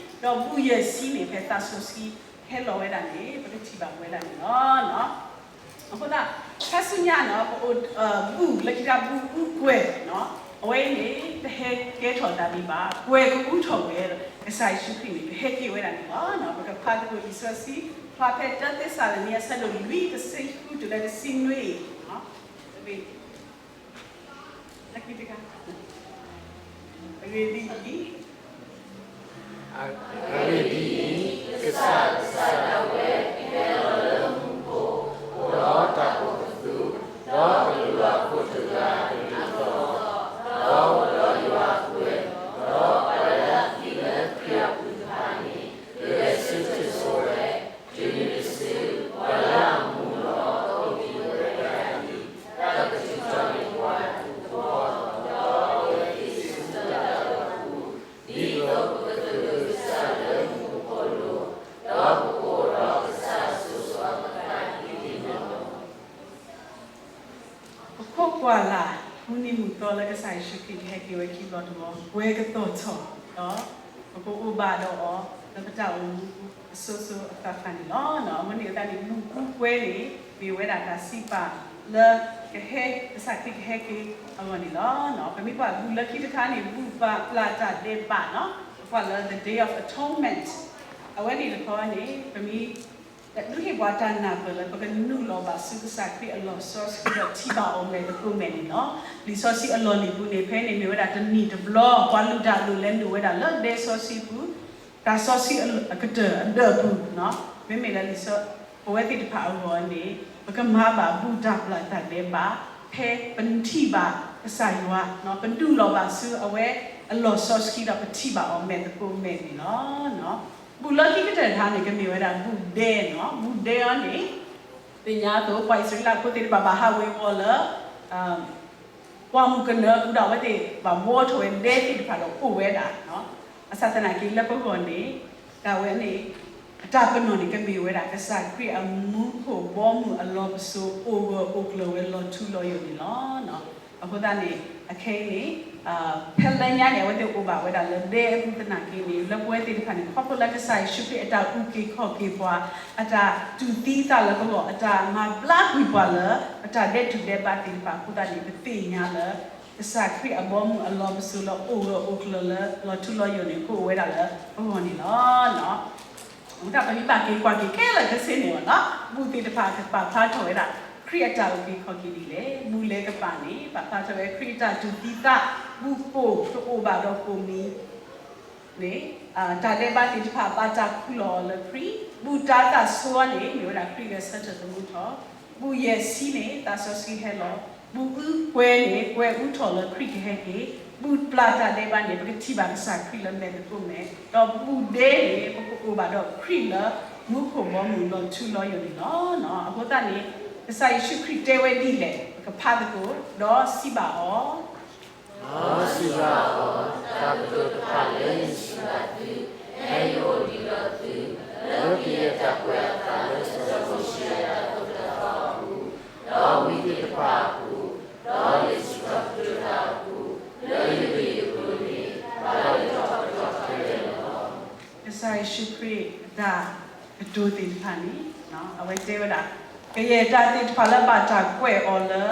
ဘူၣ်ယဲၢ်ဆံန့ၣ် ဖဲသးစီဆှံဟဲလီၤဝဲဒၣ်န့ၣ် ပကထံၣ်ဘၣ်ဝဲဒၣ်န့ၣ်လီၤ. အဃိသတး ခါဆူညါန့ၣ် ပအိၣ် ဘူၣ်လၢခံတၢ်ဘူၣ်အူကွဲၤန့ၣ် အဝဲအံၤန့ၣ် တဟဲကဲထီၣ်သးဒံးဘၣ်, ကွဲၤကအူထီၣ်ဝဲ ကစၢ်ယ့ၣ်ၡူးခရံာ်န့ၣ် ကဟဲက့ၤဝဲဒၣ်န့ၣ်လီၤ. ပကဖးသကိးလံာ်စီဆှံ ဖျါဖဲတၢသ့းစၤလနံ အဆၢဒိၣ်လွံၢ် တဆံဃုတုၤလၢတဆံနွံ, အဂ့ၢ်ဒ်အံၤ, အဂ့ၢ်ဒ်အံၤ, ကစၢ်ကစၢ်ဒၣ်ဝဲ ကဟဲလီၤလၢမူခိၣ်, အိၣ်ဒီးတၢ်အိၣ်ကသုၣ်, ဒီးကလူးအခိၣ်တဂၤအကလုၢ်သီၣ်, ဒီးအိၣ်ဒီးယွၤအကွဲၤ, ဒီးပှၤလၢအသံလၢခရံာ်အပူၤတဖၣ်န့ၣ် ကဂဲၤဆၢထၢၣ်ဆိဝဲ, တုၤနုၤတစု ပှၤလၢအမူလီၤ ကအိၣ်က့ၤဝဲဒၣ်အံၤ, တၢ်ကထုးထီၣ်န့ၢ်ပှၤအထူးအကီၢ်, ဒီးအဝဲသ့ၣ်ဆူတၢ်လၢာ်အပူၤ, ဒ်သိးပကသဂၢၢ်ကစၢ်လၢမူခိၣ်အလိၤ, ဒီးပကအိၣ်ဒီးကစၢ်အစိၤစိၤအဃၣ်ဃၣ်ဒ်န့ၣ်လီၤ. ပခိးကွၢ်လၢ် မုၢ်နံၤမုၢ်သီလၢကစၢ်ယ့ၣ်ၡူးခရံာ်ကဟဲက့ၤဝဲခံဘျီတဘျီ, ကွဲၤကသီၣ်ထီၣ်ဒီး ပကအိၣ်ဘၣ်ဒီးအီၤ လၢပတၢ်အိၣ်မူအစိၤစိၤအဃၣ်ဃၣ်န့ၣ်လီၤ. အဝဲန့ၣ်အသးန့ၣ် ဘူၣ်အူကွဲၤန့ၣ် မ့ၢ်ဝဲဒၣ်တၢ်စံးပာ်လၢ ကဟဲ ကစၢ်ခရံာ်ကဟဲက့ၤအဂီၢ်န့ၣ်လီၤ. ပမ့ၢ်ကွၢ်ဘူၣ်လၢခံတခါန့ၣ် ဘူၣ်ပာ်ပျၢ်တၢ်ဒဲးဘးန့ၣ်, ပကွၢ်လၢ the Day of Atonement အဝဲန့ၣ်တခီန့ၣ် ပမ့ၢ် ဒုးဟ့ၣ်ပှၤတၢ်နၢ်ပၢၢ်လၢ ပကနုာ်လီၤဘၣ်ဆူကစၢ်ခရံာ်အလီၢ်စီဆှံဒီးထံၣ်ဘၣ်အီၤမဲာ်သကိးမဲာ်န့ၣ်လီၤ. လံာ်စီဆှံအလီၢ်လံၤပူၤန့ၣ် ဖဲန့ၣ်မ့ၢ်ဝဲဒၣ်တနံၣ်တဘျီ ပှၤလုၢ်တၢ်အဒိၣ်လဲၤနုာ်ဝဲဒၣ်လၢဒဲစီဆှံပူၤ, တၢ်စီဆှံအကတၢၢ်အဒၢးပူၤ, မ့မ့ၢ်လၢလံာ်စီ ပဝဲသ့ၣ်တဖၣ်အဂီၢ်န့ၣ် ပကမၤဘၣ်ဘူၣ်တၢ်ပျၢ်တၢ်ဒဲးဘး ဖဲပထံၣ်ဘၣ်ကစၢ်ယွၤ, ပနုာ်လီၤဘၣ်ဆူအဝဲအလီၢ်စီဆှံဒီးပထံၣ်ဘၣ်အီၤမဲာ်သကိးမဲာ်န့ၣ်လီၤ. ဘူၣ်လၢခံကတၢၢ်တခါန့ၣ် ကမ့ၢ်ဝဲဒၣ်ဘူၣ်ဒဲန့ၣ်, ဘူၣ်ဒဲအံၤန့ၣ် သ့ၣ်ညါအသိး ပှၤအံၣ်စရ့လးဖိသ့ၣ်တဖၣ်ဘၣ်ဟးဝ့ၤဝီၤလၢ ပှၢ်မုၢ်ကနၢအပူၤဒီး အဝဲသ့ၣ်ဘၣ်ဘှီထီၣ်ဝဲဒဲသ့ၣ်တဖၣ်ဒီးအိၣ်ဝဲဒၣ်, ဘၣ်ဆၣ်သနာ်က့လၢပဂီၢ်န့ၣ် တၢ်ဝဲန့ၣ် အတၢ်ပနီၣ်န့ၣ် ကမ့ၢ်ဝဲဒၣ် ကစၢ်ခရံာ်အမူခိၣ်ဘီမုၢ်အလီၢ်ပစိာ် အိၣ်ဂၢၢ်အိၣ်ကျၢၤဝဲလီၤထူလီၤယိာ်န့ၣ်လီၤ. အဃိသတးန့ၣ် အခဲအံၤန့ၣ် ဖဲလၢညါန့ၣ် အဝဲသ့ၣ်အိၣ်ဘၣ်ဝဲဒၣ်လၢဒဲအပူၤသနာ်က့န့ၣ် လၢပဝဲသ့ၣ်တဖၣ်န့ၣ် ခီဖျိလၢကစၢ်ယ့ၣ်ၡူးခရံာ်အတၢ်အုၣ်က့ၤခီၣ်က့ၤပှၤ, အတၢ်တူၢ်သံသးလၢပဂီၢ်, အတၢ်မၤဘျါကွံာ်ပှၤလၢ ပတၢ်ဒဲးတူၢ်ဒဲးဘးသ့ၣ်တဖၣ်အဃိသတးန့ၣ် ပသ့ၣ်ညါလၢ ကစၢ်ခရံာ်အဘီမုၢ်အလီၢ်ပစိာ်လၢအိၣ်ဂၢၢ်အိၣ်ကျၢၤလၢလီၤထူလီၤယိာ်န့ၣ် ကအိၣ်ဝဲဒၣ်လၢပဂီၢ်န့ၣ်လီၤ. အဃိသတးပမ့ၢ်ဘၣ်က့ၤကွၢ်က့ၤခဲလၢာ်ခဲဆ့န့ၣ်လီၤ. ဘူၣ်သ့ၣ်တဖၣ်ကပာ်ဖျါထီၣ်ဝဲဒၣ် ခရံာ်အတၢ်အုၣ်က့ၤခီၣ်က့ၤဒ်လဲၣ်, ဘူၣ်လဲၤကပၤန့ၣ် ပာ်ဖျါထီၣ်ဝဲခရံာ်အတၢ်တူၢ်သံသး, ဘူၣ်ကိၣ်တအိၣ်ဘၣ်ဒီးကိၣ်မံၤ န့ၣ် တၢ်ဒဲးဘးသ့ၣ်တဖၣ်ဘၣ်တၢ်ခူၣ်လီၤအီၤလၢခရံာ်, ဘူၣ်တၢ်သးစီန့ၣ် မ့ၢ်ဝဲဒၣ်ခရံာ်ဂဲၤဆၢထၢၣ်သမူထီၣ်, ဘူၣ်ယဲၢ်ဆံန့ၣ် သးစီဆှံဟဲလီၤ, ဘူၣ်အူကွဲၤန့ၣ် ကွဲၤအူထီၣ်လၢခရံာ်ကဟဲက့ၤ, ဘူၣ်ပျၢ်တၢ်ဒဲးဘးန့ၣ် ပကထံၣ်ဘၣ်ကစၢ်ခရံာ်လၢမဲာ်သကိးမဲာ်, ဒီးဘူၣ်ဒဲန့ၣ် ပကအိၣ်ဘၣ်ဒီးခရံာ်လၢမူခိၣ်ဘီမုၢ်လီၤထူလီၤယိာ်န့ၣ်လီၤ. အဃိသတးန့ၣ် ကစၢ်ယ့ၣ်ၡူးခရံာ်တဲဝဲဒ်လဲၣ် ပကဖးသကိး ဒီးစံးဘၣ်အီၤ ဒီးစံးဘၣ်အီၤ, တၢ်ကတိၤတဖၣ်လၢယစံးဘၣ်သု, ဖဲယအိၣ်ဒီးသု, လၢကယဲၢ်တၢ်ကွဲးအသးလၢစီၤမိၤၡ့အတၢ်သိၣ်တၢ်သီအပူၤ, ဒီးဝံသ့ၣ်တဖၣ်အပူၤ, ဒီးလံာ်စံးထီၣ်ပတြၢၤတၢ်အပူၤ, လၢယဂ့ၢ်ယကျိၤန့ၣ်, ဘၣ်လၢထီၣ်ပတြၢၤခဲလၢာ်လီၤ. ကစၢ်ယ့ၣ်ၡူးခရံာ်အတၢ်ကတိၤသ့ၣ်တဖၣ်န့ၣ်, အဝဲတဲဝဲဒၣ်, ကယဲၢ်တၢ်သ့ၣ်တဖၣ်လၢဘၣ်တၢ်ကွဲးအီၤလၢ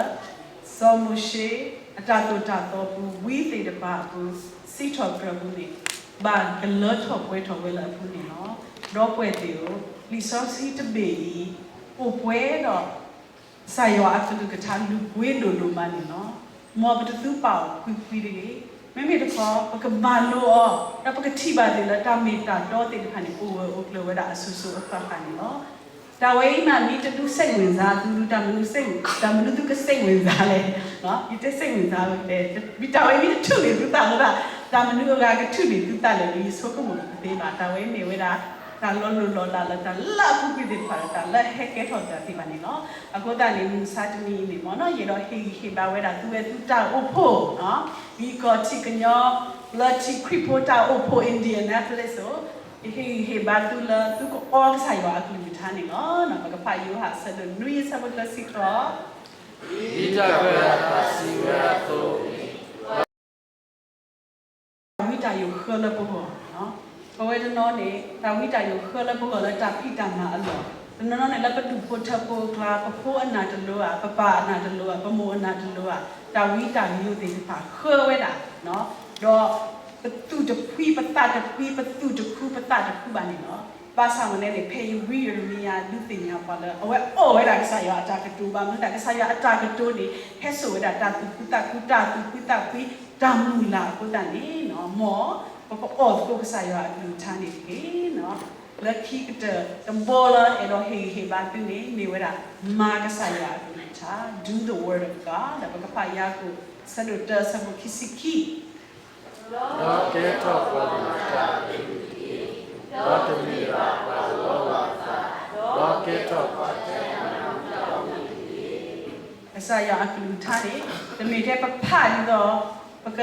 စီၤမိၤၡ့ အတၢ်သိၣ်တၢ်သီပူၤ ဝံသ့ၣ်တဖၣ်အပူၤ စံးထီၣ်ပတြၢၤပူၤန့ၣ်, ဘၣ်ကလၢထီၣ်ပှဲၤထီၣ်ဝဲလၢအပူၤန့ၣ်လီၤ. ဒီပုၢ်ဝဲၢ်သ့ၣ်ဧၢ, လံာ်စီဆှံတဘ့ၣ်အံၤ အိၣ်ပှဲၤဒီး ကစၢ်ယွၤအကလုၢ်ကထါလူၤပှ့ၤဒိၣ်ဒိၣ်မးန့ၣ်လီၤ. မ်ပတသူပာ်အီၤဖှံဖှံတဂ့ၤ. မ့မ့ၢ်တခီ ပကမၤလိအီၤ, ဒီးပကထံၣ်ဘၣ်သ့ၣ်လၢတၢ်မ့ၢ်တၢ်တီသ့ၣ်တဖၣ်န့ၣ် အိၣ်ဝဲအိၣ်ကျၢၤဝဲဒၣ်အစိၤစိၤအဃၣ်ဃၣ်န့ၣ်လီၤ. တၢ်ဝဲအံၤမး မ့ၢ်တဒု စိတ်ဝင်စား သု တၢ်မနုၤ စိတ်, တၢ်မနုၤသုက စိတ်ဝင်စား လဲၣ်. ယတဲ စိတ်ဝင်စား ဝဲ, တၢ်ဝဲအံၤမ့ၢ်တထုးန့ၢ်သုသးလၢၤဘၣ်, တၢ်မနုၤအဂၤကထုးန့ၢ်သုသးလဲၣ်န့ၣ် ယဆိကမိၣ်တသ့ဘၣ်. တၢ်ဝဲအံၤမ့ၢ်ဝဲဒၣ် တၢ်လီၤလိၢ်လီၤလးလၢတၢ်လၢအပူၤကွံာ်သ့ၣ်တဖၣ်ဒီး တၢ်လၢဟဲကဲထီၣ်တၢ်သ့ၣ်တဖၣ်န့ၣ်လီၤ. အဃိသတးန့ၣ် မုၢ်မဆါတနံၤအံၤန့ၣ် မ်နီၤ ယအဲၣ်ဒိးဟ့ၣ်ဂံၢ်ဟ့ၣ်ဘါဝဲဒၣ်သုဝဲသုတၢ်အိၣ်ဖှိၣ်, ဂံၢ်ခီၣ်ထံးကညီဘျၢထံခရံာ်ဖိတၢ်အိၣ်ဖှိၣ် Indianapolis ဧိၤ, ယဟ့ၣ်ဂံၢ်ဟ့ၣ်ဘါသုလၢသုကအီကစၢ်ယွၤအကလုၢ်ကထါန့ၣ်လီၤ. ပကဖးယိၤဟၣ်အဆၢဒိၣ်နွံအဆၢဖိသၢဆံဃိး, ဒ်တၢ်ကွဲးအသးစံးဝဲအသိးန့ၣ် တၢ်ဝံတၢ်ယိးဃၢလၢပဂီၢ်, ပဝဲတနီၤန့ၣ် တၢ်ဝံတၢ်ယိးဃၢလၢပဂီၢ်လၢတၢ်ဖံးတၢ်မၤအလီၢ်, တနီၤနီၤန့ၣ် လၢပဒူၣ်ဖိထၢဖိအကျါ ပဖိအနၢ်တလိၤဧါ, ပပၢ်အနၢ်တလိၤဧါ, ပမိၢ်အနၢ်တလိၤဧါ, တၢ်ဝံတၢ်ယိးသ့ၣ်တဖၣ်ဃၢဝဲဒၣ်, ဒီးပသူၣ်တဖှံပသးတဖှံ ပသူၣ်တခူပသးတခူဘၣ်န့ၣ်လီၤ. ဘၣ်ဆၣ်မနုၤလဲၣ်န့ၣ် ဖဲအံၤဝံယံးရမံယၤဒုးသ့ၣ်ညါပှၤလၢ အဝဲအီၣ်ဝဲဒၣ်ကစၢ်ယွၤအတၢ်ကတိၤဘၣ်မနုၤ ကစၢ်ယွၤအတၢ်ကတိၤန့ၣ် ဟဲစိာ်ဝဲဒၣ်တၢ်သူၣ်ခုသးခု တၢ်သူၣ်ခုသးခု တၢ်မုၢ်လၢ်အဃိသတးန့ၣ် မ်ပကအီၣ်သကိးကစၢ်ယွၤအကလုၢ်ကထါန့ၣ်တက့ၢ်. လၢခံကတၢၢ်တဘီလၢအဲၣ်ဒိးဟ့ၣ်ဂံၢ်ဟ့ၣ်ဘါသုန့ၣ် မ့ၢ်ဝဲဒၣ် မၤကစၢ်ယွၤအကလုၢ်ကထါ Do the word of God ဒီးပကဖးယၤကိာ် အဆၢဒိၣ်တၢအဆၢဖိခံဆံခံ, ဒီးကဲထီၣ်ပှၤမၤတၢ်အကလုၢ်တက့ၢ်, ဒီးတမ့ၢ်ဘၣ်ပှၤလီလီၤအသး, ဒီးကဲထီၣ်ပှၤတဲအမၤတၢ်အကလုၢ်တက့ၢ်. ကစၢ်ယွၤအကလုၢ်ကထါန့ၣ် တမ့ၢ်ထဲပဖးဒ်သိး ပက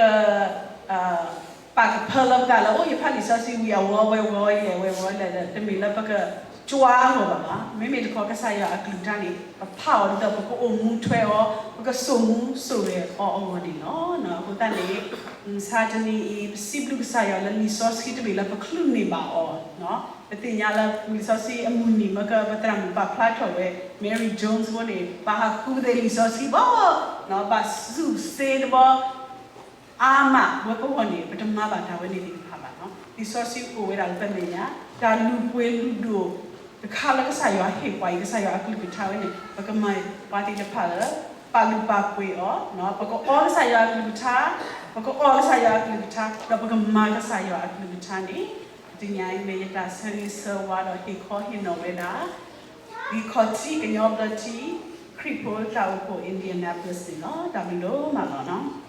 ပာ်ကဖၢလၢပသးလၢ အိၣ်ယဖးလံာ်စီဆှံဝံၤ အဝီဝဲဝီလဲၣ် ဝဲဝီလဲၣ်ဒီး တမ့ၢ်လၢပကကွၢ်အဂီၢ်ဘၣ်ဘၣ်. မ့မ့ၢ်တခီကစၢ်ယွၤအကလုၢ်ကထါန့ၣ် ပဖးအီၤဒ်သိးပကအိၣ်မူထွဲအီၤ ပကစိာ်မူစိာ်ဂဲၤအီၤအဂီၢ်န့ၣ်လီၤ. အဃိသတးန့ၣ် မုၢ်မဆါတနံၤအံၤ ပစံးဘျုးကစၢ်ယွၤလၢလံာ်စီဆှံတဘ့ၣ်လၢပချုးန့ၢ်ဘၣ်အီၤ, ပသ့ၣ်ညါလၢလံာ်စီဆှံအမုၢ်နံၤ မ့ၢ်ကပသရၣ်မုၣ်ပာ်ဖျါထီၣ်ဝဲ Mary Jones ဖိန့ၣ် ဘၣ်ဟးဃုသ့ၣ်လံာ်စီဆှံဘီ ဘၣ်စူၢ်စ့တဘီ အါမး ဝဲပဂီၢ်န့ၣ် ပတမၤဘၣ်တၢ်ဝဲန့ၣ်သ့ၣ်တဖၣ်ဘၣ်. လံာ်စီဆှံအိၣ်ဝဲဒၣ်လၢပမဲာ်ညါ တၢ်လူၤပှ့ၤလုၢ်ဒိၣ်တခါလၢကစၢ်ယွၤဟ့ၣ်ပှၤအံၤ ကစၢ်ယွၤအကလုၢ်ကထါဝဲန့ၣ် ပကမၤပှၤသ့ၣ်တဖၣ်လၢ ပာ်လုၢ်ပာ်ပှ့ၤအီၤ, ပကအီကစၢ်ယွၤအကလုၢ်ကထါ, ပကအီၣ်ကစၢ်ယွၤအကလုၢ်ကထါ, ဒီးပကမၤကစၢ်ယွၤအကလုၢ်ကထါန့ၣ် တနံၤအံၤမ့ၢ်ယတၢ်ဆၢဂ့ၤဆၢဝါဒီးဟ့ၣ်ခီဟ့ၣ်နီၤဝဲဒၣ် ဂံၢ်ခီၣ်ထံးကညီဘျၢထံ ခရံာ်ဖိတၢ်အိၣ်ဖှိၣ် Indianapolis န့ၣ်လီၤ. တၢ်ဘျုးဒိၣ်မးလီၤ.